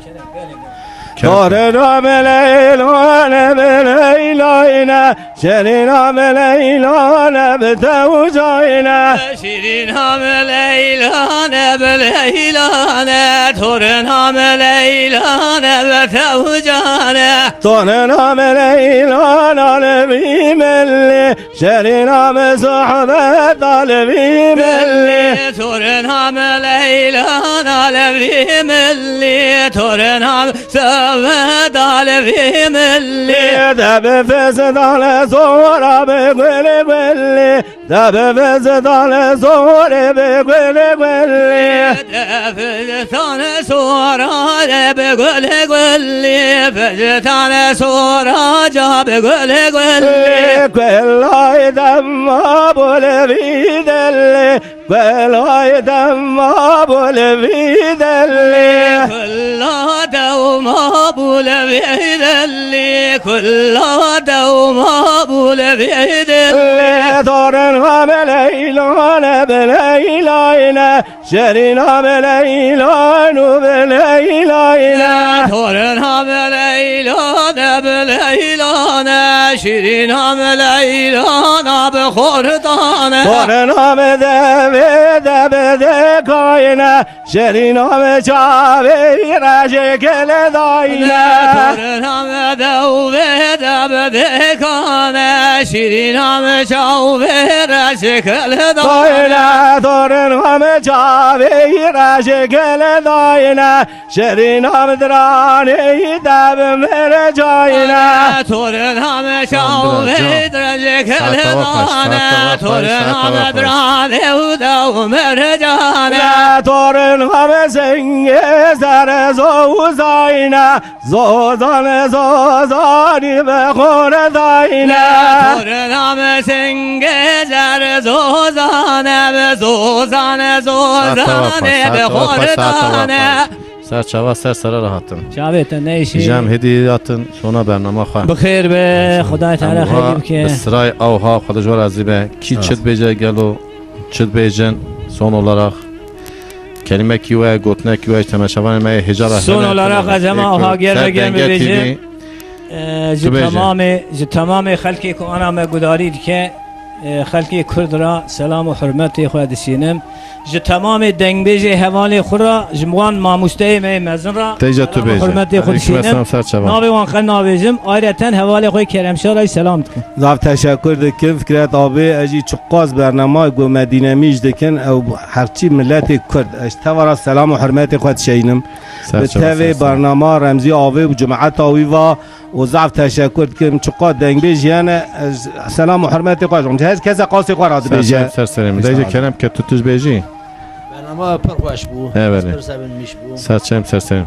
Tornam Leylan e, bi Leylayne. Şirînam Leylan e, bi tewcayne. Şirînam Leylan e, bi Leylan e. Tornam Leylan e, bi tewcane. Tornam Leylan e, bi milli. Şerîna min sohbet alevî milli. Torna min Leylan alevî milli. Torna min sohbet alevî milli. De bi fizitan sora bi gulî gulî. De bi fizitan sora bi gulî gulî. De bi fizitan sora de bi gulî gulî. Fizitan sora ca bi gulî gulî. Kulay dema bulevî delî. Kulay dema bulevî delî. Kulla dema bulevî delî. Kulla dema bulevî delî. Torna min Leylan e, bi Leylayne. Şerîna min Leylan û bi Leylayne. Torna min Leylan e, bi Leylane. Şirîna min Leylan e, bi Xortane. Torna min devê de bi dekayne. Şirîna min çavê rejê kele dayne. Torna min devê de bi dekane. Şirîna min çavê rejê kele dayne. Dayne, torna min çavê rejê kele dayne. Şirîna min diranê de bi mercayne. Torna min çavê rejê kele dayne. Torna min diranê de bi mercane. Torna min singê zere zozayne. Zozane zozanî bi xore dayne. Torna min singê zere zozane. Zozane zozane bi xore dayne. Ser çava ser sere re hatin. Çavê te neyşî. Îcem hêdî hatin sona bernama xwe. Bi xêr be, Xwedayê Teala xêrî bike. Bi sirayê awha xwe ji we razî be. Kî çi dibêje gelo, çi dibêjin son olarak? Kelimekî we, gotinekî we, ji temaşevanê me yê hêja re hene. Son olarak ez hema awha germ be germ bibêjim. Ee, ji temamê, ji temamê xelkê ku ana me gudarî dike, e, xelkê Kurd ra selam û hurmetê xwe dişînim. Ji temamê dengbêjê hevalê xwe ra, ji wan mamosteyê me yê mezin ra selam û hurmetê xwe dişînim. Navê wan qet nabêjim. Ayreten hevalê xwe Kerem Şah ra jî selam dikim. Zaf teşekkür dikim Fikret abi, ez jî çiqas bernama ku me dînemîş dikin, ew herçî miletê Kurd. Ez teva ra selam û hurmetê xwe dişeynim. Bi tevê bernama Remzî abi û cemaeta wî va û zaf teşekkür dikim. Çiqas dengbêj hene, ez selam û hurmetê xwe jom. Her kese qasê xwe ra dibêje. Ser çem, ser serê min. Dayê Kerem ke tu tij bêjî. Bernama pir xweş bû. Evet. Pir sevinmiş bû. Ser çem, ser serê min.